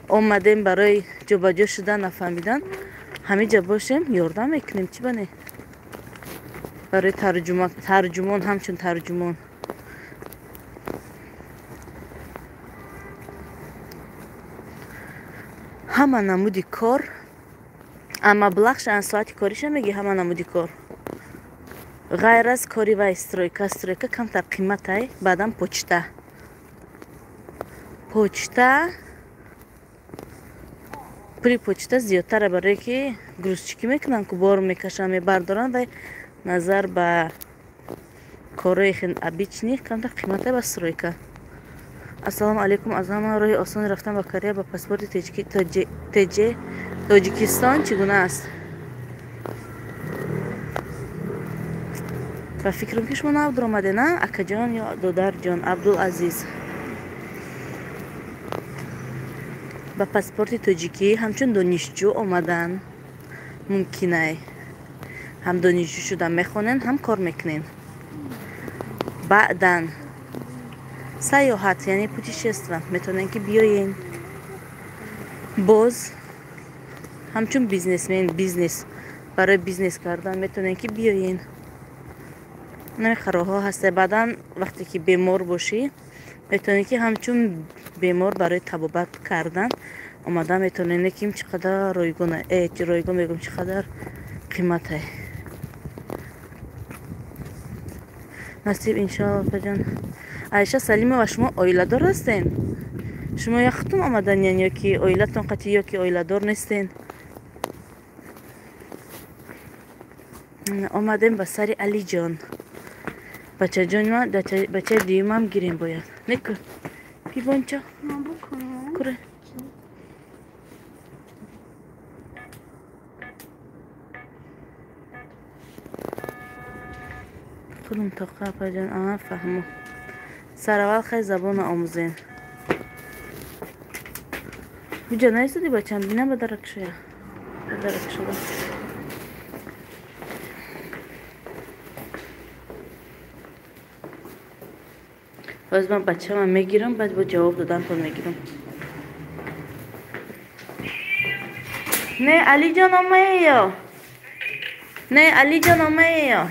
омадем барои ҷобаҷо шудан нафаҳмидан, ҳамиҷа бошем, ёрдам мекунем. Чӣ бане? Барои тарҷумон, ҳамчун тарҷумон. Ҳама намуди кор, а маблағша аз соати кориша меги ҳама намуди кор. Ғайр аз кори вай стройка, стройка камтар қиматай, баъдан почта. Почта пули почта зиёдтара, барое ки грузчикӣ мекунанд, ку бор мекашанд, мебардоранд, вай назар ба корҳои обычный камтар қиматай ба стройка. Ассалому алайкум. Аз ҳама роҳи осони рафтан ба Корея ба паспорти Тоҷикистон чӣ гуна аст? Ба фикрам ки шумо нав дуромаде, на? Акаҷон ё додарҷон Абдулазиз. Ба паспорти тоҷикӣ ҳамчун донишҷӯ омадан мумкинай. Ҳам донишҷӯ шуда мехонен, ҳам кор мекунен. Баъдан сайёҳат, яъне путешество метавонен ки биёен. Боз ҳамчун бизнесмен, бизнес барои бизнес кардан метавонен ки биёен. Намехароҳо ҳаста. Баъдан вақте ки бемор бошӣ, метавонӣ ки ҳамчун бемор барои табобат кардан омадан метавонӣ, ки чӣ қадар ройгон, ройгон мегӯм, чӣ қадар қиматай. Насиб иншоалло апаҷон. Айша Салимова, шумо оиладор ҳастен? Шумо яхтун омаданиян ё ки оилатон қатъи ё ки оиладор нестен? Омадем ба сари Алиҷон. Бачаҷон ма, бачаи дуюмам гирем бояд. Неку. Пибончо. Куре. Пулум тоқа апаҷон, ана фаҳмо. Сараввал хай забона омӯзен. Ҳуҷа наистоди бачам, бина ба дарак шоя. Ба дарак шуда. Боз ман бачамам мегирам, баъд бо ҷавоб додантон мегирам. Не, Алиҷон омаеё. Не, Алиҷон омаеё.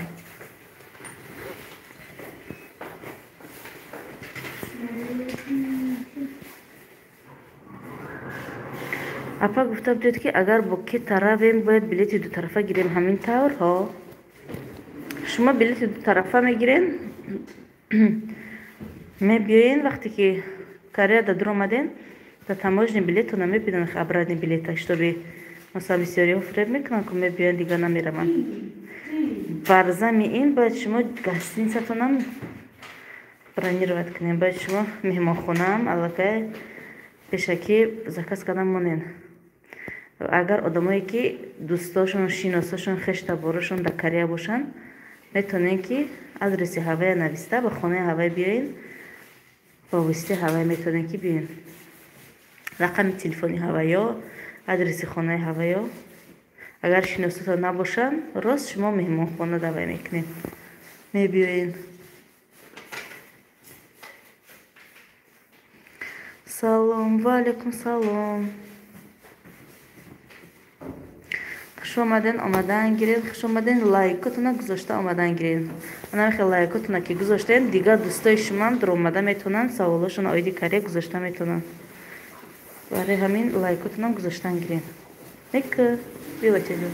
Апа гуфта будед, ки агар бо кета равем, бояд билети дутарафа гирем. Ҳамин тавр ҳо? Шумо билети дутарафа мегирен, мебиёен. Вақте ки Кореяда дур омаден, дар таможня билетона мебинанд, обратный билета, чтобы, масалан, бисёриҳо фиреб мекунанд, ку мебиёянд, дигар намераванд. Бар зами ин бояд шумо гостиницатонам бронировать кунем, бояд шумо меҳмонхонаам аллакай пешакӣ заказ кардан монен. Агар одамое ки дӯстошон, шиносошон, хештаборошон дар Корея бошанд, метавонем ки адреси ҳавая нависта ба хонаи ҳавай биёен, ба воситаи ҳавай метавонем ки биёен. Рақами телефони ҳавайё, адреси хонаи ҳавайё. Агар шиносотон набошанд, рост шумо меҳмонхона давай мекунем, мебиёен. Салом, ва алайкум салом. Хуш омаден, омадан гирен, хуш омаден, лайкотона гузошта омадан гирен. Ана мехе лайкотона ки гузоштаен, дигар дӯстои шумоам дуромада метавонанд, саволошон оиди Корея гузошта метавонанд. Барои ҳамин лайкотонам гузоштан гирен. Нек, биё бачаҷон.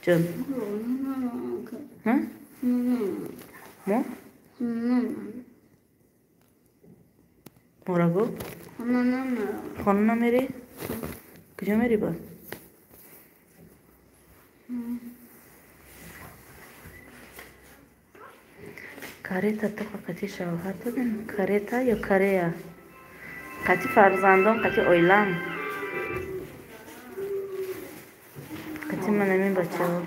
Ҷон. Ҳа? Мо? Мораго? Хона намерӣ? Куҷо мерӣ ба? Карета то қати шавҳар додем? Карета ё Корея? Қати фарзандон, қати оилам. Қати манамин бачаҳо.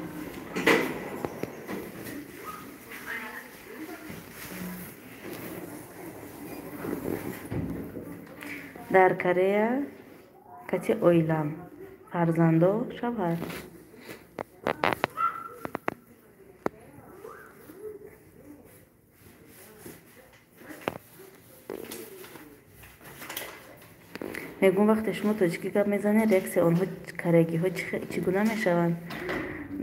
Дар Корея кати оилам, фарзандо, шавҳар. Мегӯм, вақте шумо тоҷикӣ гап мезанед, реаксияи онҳо, кореягиҳо, чӣ гуна мешаванд?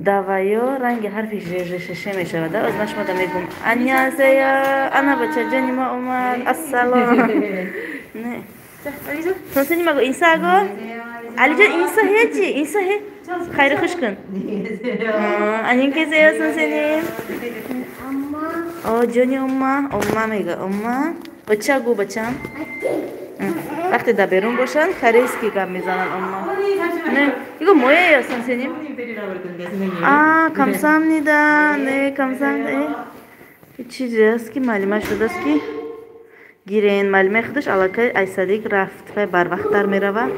Даваё ранги ҳарфи жжш мешавад. Оз ман шумода мегӯм аннясея, ана бачаҷони мо омад, ассалом. Не. 선생님하고 인사하고. 알리전 인사해야지. 인사해. хайру хуш кун. 안녕히 계세요, 선생님. 엄마. ҷони 엄마. 엄마 мега. 엄마. бачагу бачам. вақте дар берун бошанд, корейский гап мезананд 엄마. 네. 이거 뭐예요, 선생님? 아, 감사합니다. 네, 감사합니다. чизе аст ки маълима шудааст ки гирен. Маълимаи худаш аллакай айсадик рафт, вай барвақттар мерава.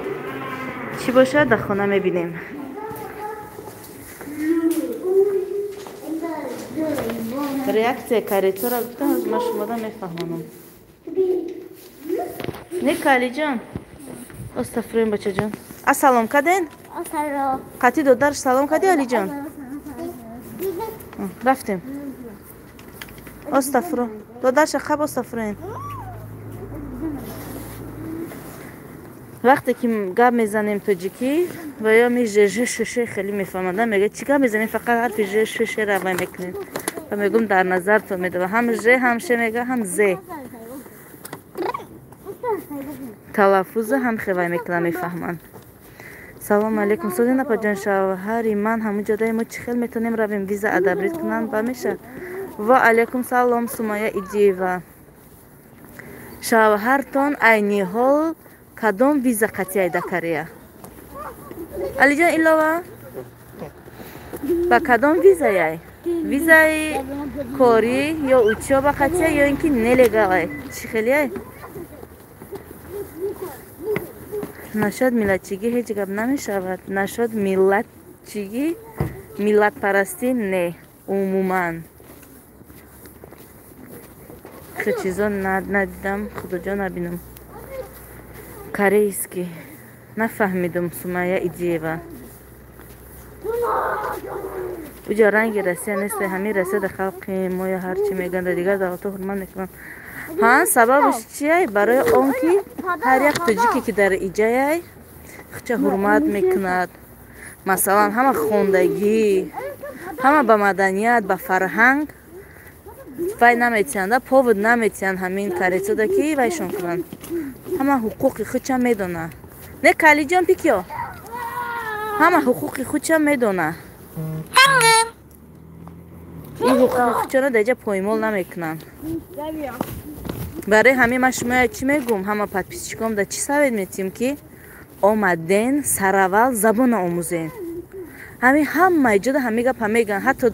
Чӣ бошад, дар хона мебинем. Реаксия корейцора гуфтам, аз ман шумода мефаҳмонам. Не, Калиҷон, астафирин, бачаҷон. А салом карден? Қатъи додарш салом кардӣ, Алиҷон? Рафтем. Астафиро додарша хаб, астафирин. Вақте ки гап мезанем тоҷикӣ, ва ё ми жж ш хеле мефаҳманд, мегӯяд, чӣ гап мезанем, фақат ҳарфи ж ш ш равай мекунем. Ва мегӯм, дар назартон медава, ҳам ж, ҳам ш мега, ҳам з. Талаффуза ҳам хевай мекунам, мефаҳманд. Салом алейкум, созин апаҷон, шавҳари ман ҳамун ҷодаи мо, чӣ хел метавонем равем, виза одобрить кунанд ба меша? Ва алейкум салом, Сумая Идиева. Шавҳартон айни ҳол кадом виза қатъияй дар Корея? Алиҷон, илова ба кадом визаяй? Визаи корӣ ё учёба қатъия, ё ин ки нелегалай? Чӣ хелияй? Нашод миллатчигӣ ҳеҷ гап намешавад. Нашод миллатчигӣ, миллатпарастӣ не, умуман. Хел чизо надидам, худоҷон, набинам. Корейский нафаҳмидум, Сумая Идиева. Уҷо ранги Россия нест, ҳамин Россия дар халқи моя ҳарчи мегӯянд, дар дигар давлатҳо ҳурмат мекунанд. Ҳа, сабабаш чияй? Барои он ки ҳар як тоҷике ки дар иҷаяй, хуча ҳурмат мекунад. Масалан, ҳама хондагӣ, ҳама ба маданият, ба фарҳанг Вай наметиҳанд, повод наметиҳанд ҳамин корейцода ки вайшон кунанд. Ҳама ҳуқуқи худша медона. Не, Калиҷон, пикё. Ҳама ҳуқуқи худша медона. Ин ҳуқуқи худшона дар ҷа поймол намекунанд. Барои ҳамин ман шумоя чӣ мегӯм? Ҳама подписчиком да чӣ совет метиҳем, ки омаден сараввал забона омӯзен. Ҳамин ҳама иҷода ҳамин гапа мегӯянд. Ҳатто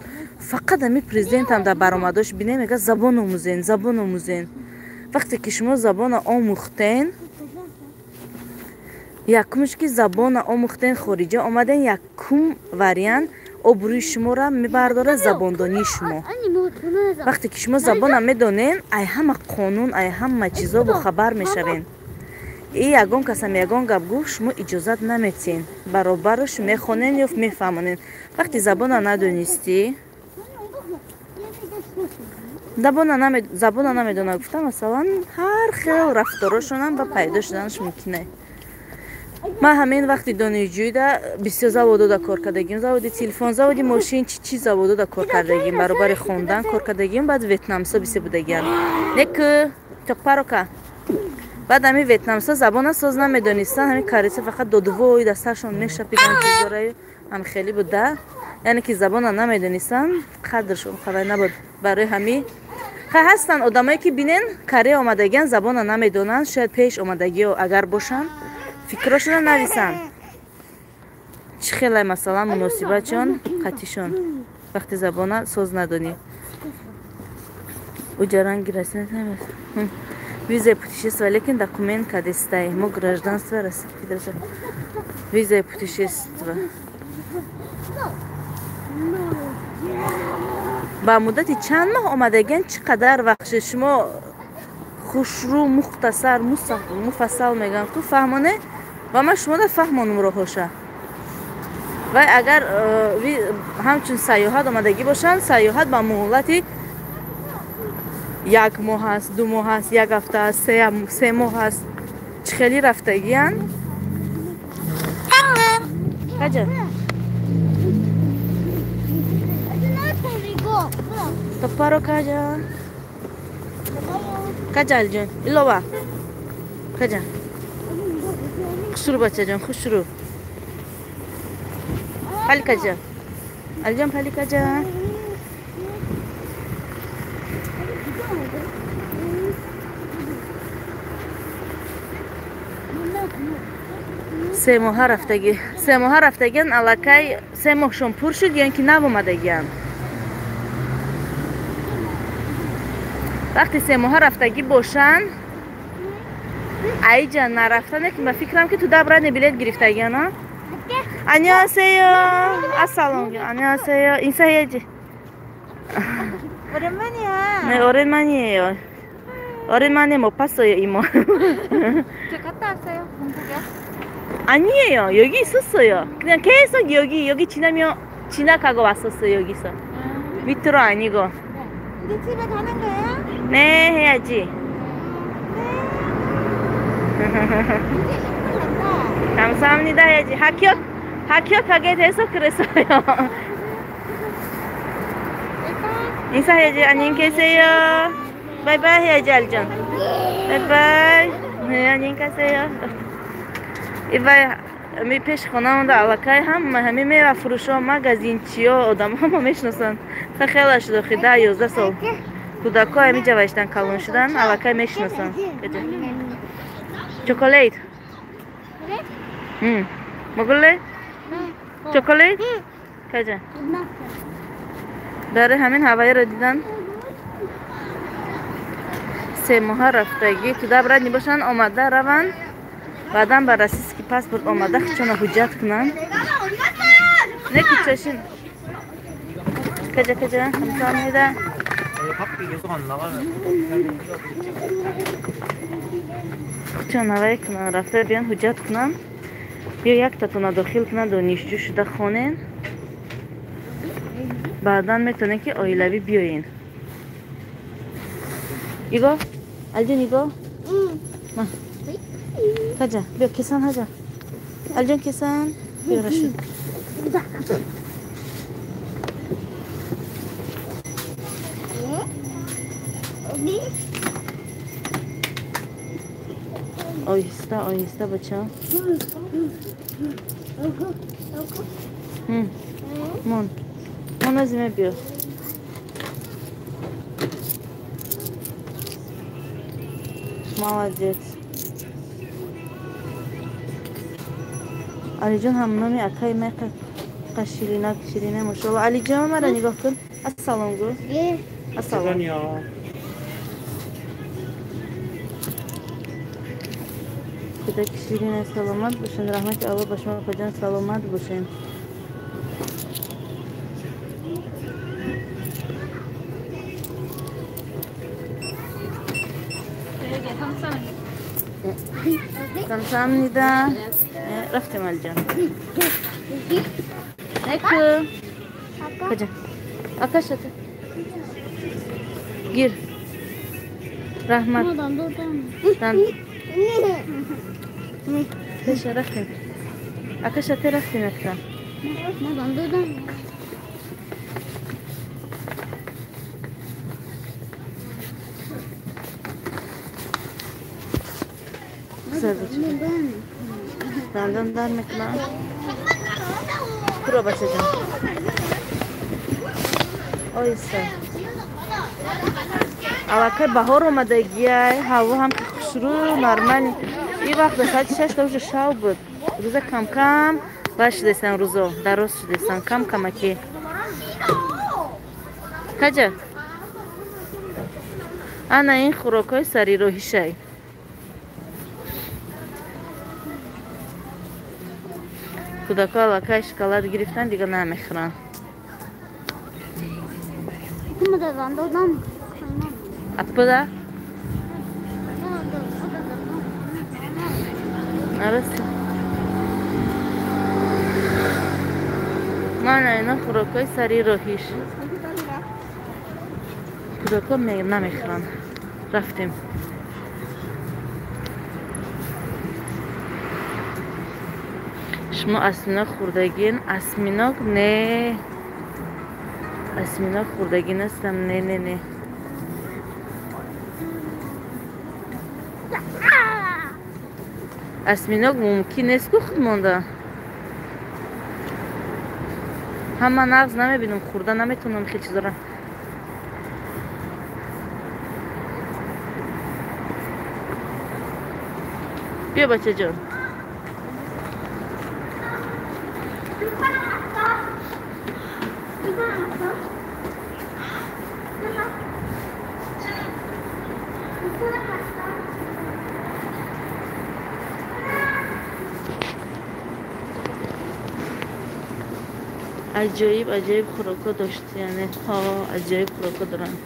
фақат ҳамин президентам дар баромадош бинем, мегӯяд забон омӯзен, забон омӯзен. Вақте ки шумо забона омӯхтен, якумш ки забона омӯхтен, хориҷа омаден, якум вариант обрӯи шуморо мебардорад забондонии шумо. Вақте ки шумо забона медонен, ай ҳама қонун, ай ҳама чизо бохабар мешавен. И ягон касам ягон гап гуфт, шумо иҷозат наметиҳен, баробараш мехонен ё мефаҳмонен. Вақте забона надонистӣ, забона намедона гуфта, масалан, ҳар хел рафторошонам ба пайдо шуданаш мумкине. Ман ҳамин вақти донишҷӯида бисёр заводода кор кардагим, заводи телефон, заводи мошин, чи чи заводода кор кардагим, баробари хондан кор кардагим. Баъд ветнамсо бисёр будагиам. Неку токпарока. Баъд ҳамин ветнамсо забона соз намедонистанд, ҳамин корейца фақат додувой дасташон мешапидан, чизораю ҳам хеле буда. Яъне ки забона намедонистанд, қадршон қадар набуд. Барои ҳамин ҳастанд одамое ки бинен Корея омадагиан, забона намедонанд, шояд пеш омадагио агар бошанд, фикрошонро нависанд. Чӣ хелай масалан муносибатшон қатишон вақти забона соз надонӣ. Уҷа ранги Россия визаи путешествия, лекин документ кадестай. Мо гражданство Российской Федерации. Визаи путешествия. Ба муддати чанд моҳ омадагиан, чӣ қадар вақт шуд? Шумо хушрӯ, мухтасар, муфассал мегӯям, ку фаҳмоне ва ман шумода фаҳмонум роҳоша. Вай агар ҳамчун сайёҳат омадагӣ бошанд, сайёҳат ба муҳлати як моҳ аст, 2 моҳ аст, як ҳафта аст, 3 моҳ аст. Чӣ хеле рафтагиянд? Каҷа? Топпаро каҷа? Каҷа, Алиҷон? Илова. Каҷа? Хушрӯ, бачаҷон, хушрӯ. Пали каҷа? Алиҷон, пали каҷа? Се моҳа рафтагӣ. 3 моҳа рафтагиан, аллакай 3 моҳшон пур шуд ё ин ки нав омадагианд? Вақти 3 моҳа рафтагӣ бошанд, аиҷа нарафтане ки ба фикрам ки туда обратно билет гирифтагиан, а? 안녕하세요. ассалом. 안녕하세요. 인사해야지. 오랜만이야. 네, 오랜만이에요. 오랜만에 못 봤어요, 이모. 저 갔다 왔어요, 공국에? 아니에요. 여기 있었어요. 그냥 계속 여기 지나며 지나가고 왔었어요, 여기서. 밑으로 아니고. 네. 이제 집에 가는 거예요? 네, 해야지. 네. 이제 힘을 낸다. 감사합니다 해야지. 합격하게 돼서 그랬어요. 인사해야지. 안녕히 계세요. 바이바이 해야지, 알죠? 바이바이. 네, 안녕히 가세요. 이봐요. ми пеши хона монда аллакай ҳама ҳамин мевафурӯшо, магазинчиё, одамо ҳама мешиносанд. Хела шуд охи 10-11 сол. Кӯдакҳо ҳамин ҷа вайштан калон шудан, аллакай мешиносанд. Чоколейт. 응. 먹을래? 초콜릿? 가자. Барои ҳамин ҳавоиро дидан 3 моҳа рафтагӣ туда обратно бошанд, омада раванд, баъдан ба российский паспорт омада худшона ҳуҷҷат кунанд. Не ки чашин. Каҷа, каҷа, 감사합니다. Худшона вай кунанд, рафта биён ҳуҷҷат кунанд, ё яктатона дохил кунанд, донишҷӯ шуда хонен, баъдан метавонед ки оилавӣ биёен. 이거? 알전 이거? 응. 가자. 몇 계산하자. 알전 계산. 열어줘. Оҳиста, оҳиста, бачам. Мон. Мон азиме биё. Молодец. Алиҷон ҳам номи акаи май ширинак ширина мошалло. Алиҷон мара нигоҳ кун. Ассалом гӯ. Ассалом. Кӯдаки ширина саломат бошед. Раҳмати Аллоҳ ба шумо апаҷон, саломат бошед. 감사합니다. 네, рафтем алиҷон. Неку. Каҷа. Акашата. Гир. Раҳмат. Пеша рафтем. Акашата рафтем акра. Дандон дар мекунам. Куро бачаҷон. Оҳиста. Аллакай баҳор омадагиай, ҳаво ҳам хушрӯ, нормалӣ. И вақт до соати 6 уже шав буд. Рӯза кам-кам баъд шудесан рӯзо, дароз шудесан, кам-камаки. Каҷа? Ана ин хӯрокҳои сари роҳишай. Кӯдакҳо аллакай шоколад гирифтан, дига намехӯранд. Атпуда? Нараст. Мана ино хӯрокҳои сари роҳиш. Кӯдакҳо намехӯранд. Рафтем. Шумо осьминог хӯрдагин? Осьминог не. Осьминог хӯрдагӣ нестам, не, не, не. Осьминог мумкин нест ку худ монда. Ҳама нағз намебинам, хӯрда наметавонам хел чизора. Биё бачаҷон. Аҷоиб аҷоиб хӯрокҳо дошт, яъне ҳо аҷоиб хӯрокҳо доранд.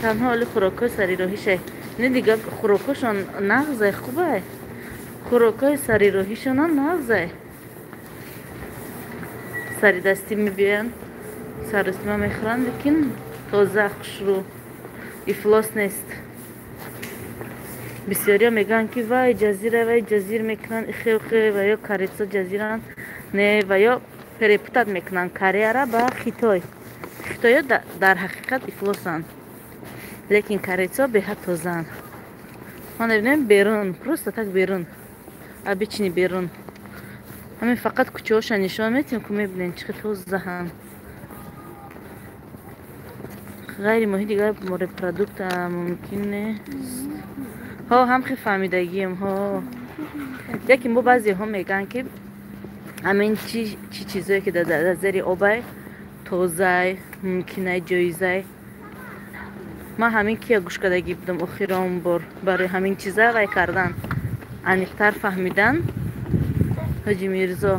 Танҳо оли хӯрокҳои сари роҳишай. Не дига хӯрокҳошон нағзай, хубай. Хӯрокҳои сари роҳишонам нағзай. Сари дастӣ мебиёянд, сарусима мехӯранд, лекин тоза, хушрӯ, ифлос нест. Бисёриҳо мегӯянд ки вай ҷазира, вай ҷазир мекунанд, ихе ва ё корейцо ҷазиранд. Не, ва ё перепутать мекунанд Кореяра ба Хитой. Хитоё дар ҳақиқат ифлосанд, лекин корейцо беҳад тозаанд. Ма мебинем берун, просто так берун, обычный берун. Ҳамин фақат кӯчаҳоша нишон метиҳем, ку мебинем чӣ хел тозаанд. Ғайри моҳи дигар морепродукт мумкин нест. Ҳо, ҳам хел фаҳмидагием, ҳо. Лекин бо баъзеҳо мегӯянд ки ҳамин чӣ чизое ки дар зери обай тозай, мумкинай, ҷоизай. Ман ҳамин кия гӯш кардагӣ будам охирон бор барои ҳамин чиза вай кардан, аниқтар фаҳмидан. Ҳоҷи Мирзо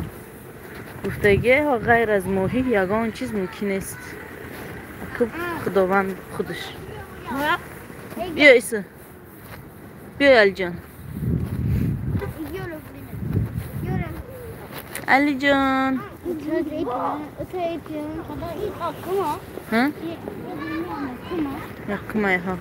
гуфтагӣ ғайр аз моҳӣ ягон чиз мумкин нест. Худованд худаш. Биё Иса, биё Алиҷон. Алиҷон. Якумай ҳо.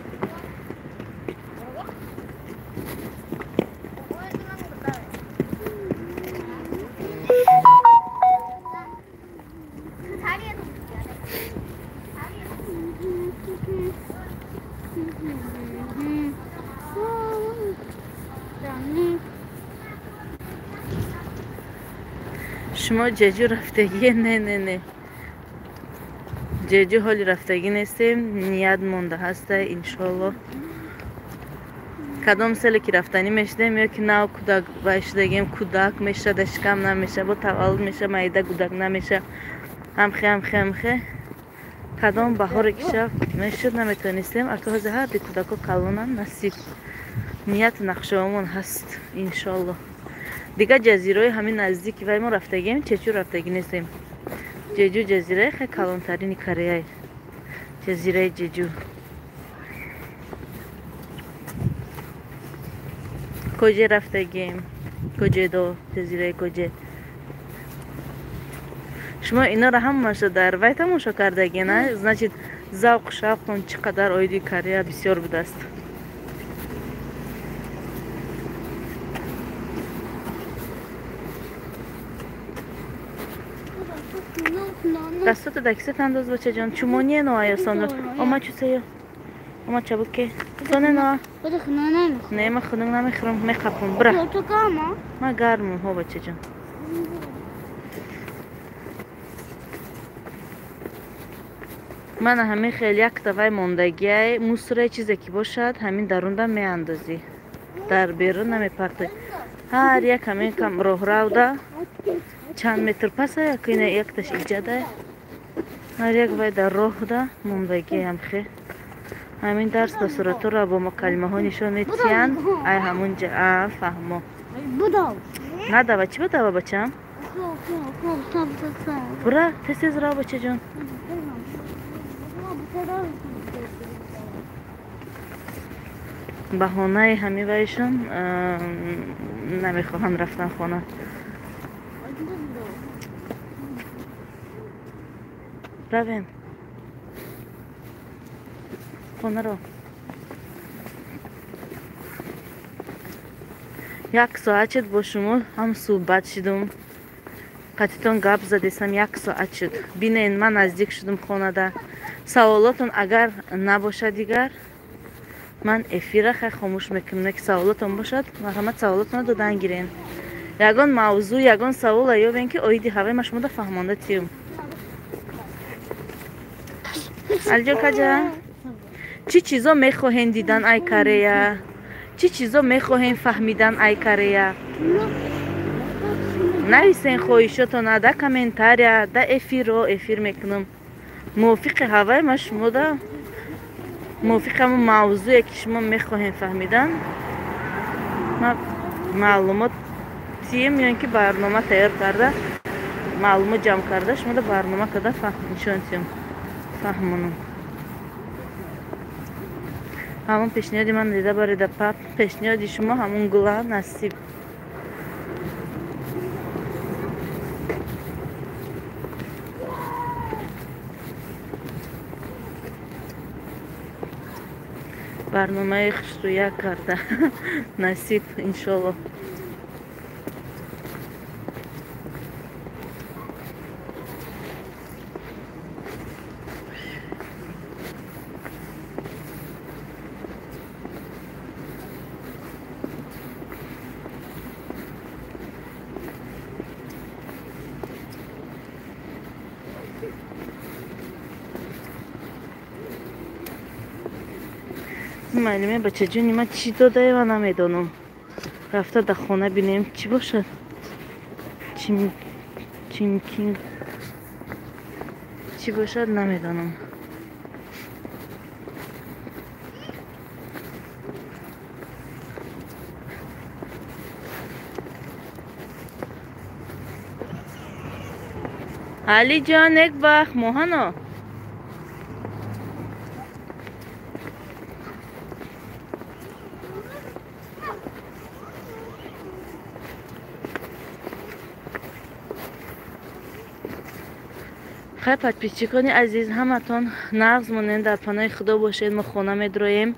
Шумо Ҷеҷу рафтагие? Не, не, не. Ҷеҷу ҳоли рафтагӣ нестем, ният монда ҳаста, иншоаллоҳ. Кадом селе ки рафтанӣ мешудем, ё ки нав кӯдак вай шудагем, кӯдак меша, да шикам намеша, бо таваллуд меша, майда гудак намеша. Ҳамхе, ҳамхе, ҳамхе. Кадом баҳоре ки шав мешуд, наметонистем. Ака ҳозир ҳар ди кӯдако калонан, насиб. Ният нақшаомон ҳаст, иншоаллоҳ. Дигар ҷазираҳои ҳамин наздики вай мо рафтагием, Чечу рафтагӣ нестем. Ҷеҷу ҷазираи хеле калонтарини Кореяй. Ҷазираи Ҷеҷу. Коҷе рафтагием? Коҷедо, ҷазираи Коҷе. Шумо инора ҳамаашо дар вай тамошо кардагӣ, на? Значит, завқу шавқтон чӣ қадар оиди Корея бисёр будааст. Дастото дар кисат андоз, бачаҷон. Чумоние ноа ёсонро. Ома чусеё. Ома чабуке. Соне ноа. Не, ма хунук намехӯрам, меқапам. Бира. Ма гармам, ҳо бачаҷон. Мана ҳамин хел якта вай мондагиай, мусорае чизе ки бошад, ҳамин дарунда меандозӣ. Дар берун намепартоӣ. Ҳар як ҳамин кам роҳравда чанд метр паса, якина якташ иҷада. Ҳар як вай дар роҳда мондагиай ҳамхе. Ҳамин дарс ба суратҳоро бо калимаҳо нишон метиҳанд. Ай ҳамунҷа, а фаҳмо. Надава, чӣ бодава бачам? Бура, тез тез рав бачаҷон. Баҳонаи ҳамин вайшон намехоҳанд рафтан хона. Равем. Хонаро. Як соат шуд бо шумо ҳам суҳбат шудум. Қатитон гап задесам, як соат шуд. Бинен, ман наздик шудум хонада. Саволотон агар набошад дигар, ман эфира хай хомӯш мекунам. Ки саволотон бошад, марҳамат саволотонро додан гирен. Ягон мавзӯъ, ягон савола ёбен, ки оиди ҳаваи ма шумода фаҳмонда тиюм. Алиҷон каҷа? Чӣ чизо мехоҳен дидан ай Корея? Чӣ чизо мехоҳен фаҳмидан ай Корея? Нависен хоҳишотона да комментария, да эфирро эфир мекунам. Мувофиқи ҳаваи ма шумода, мувофиқи ҳамон мавзӯе ки шумо мехоҳем фаҳмидан, ма маълумот тием ё ин ки барнома тайёр карда, маълумот ҷамъ карда, шумода барнома карда нишон тием, фаҳмонам. Ҳамон пешниҳоди ман дида барида пап, пешниҳоди шумо ҳамон гула насиб. Барномаи хушрӯя карда насиб иншоллоҳ. Маълуме бачаҷони ман чӣ додае ва намедонам. Рафта дар хона бинем чӣ бошад. Чинкин чӣ бошад намедонам. Алиҷон як вақт моҳано. Хай подписчикони азиз, ҳаматон нағз монед, дар паноҳи Худо бошед. Мо хона медроем.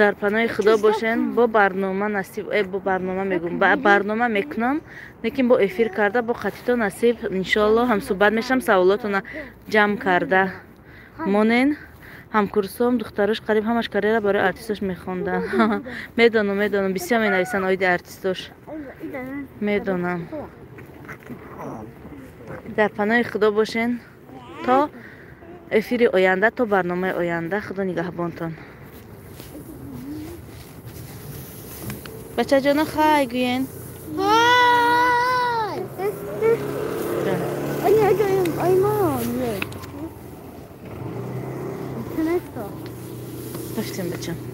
Дар паноҳи Худо бошен. Бо барнома насиб, бо барнома мегум, барнома мекунам, лекин бо эфир карда, бо қатито насиб иншоаллоҳ ҳамсуҳбат мешам. Саволотона ҷамъ карда монен. Ҳамкурсом духтарош қариб ҳамаш карьера барои артистош мехонданд. Медонам, медонам, бисёр менависанд оиди артистош, медонам. Дар паноҳи Худо бошен то эфири оянда, то барномаи оянда. Худо нигаҳбонтон. Бачаҷоно, хай гӯен. 아니, 얼마 왜? 편했어. Рафтем, бачам.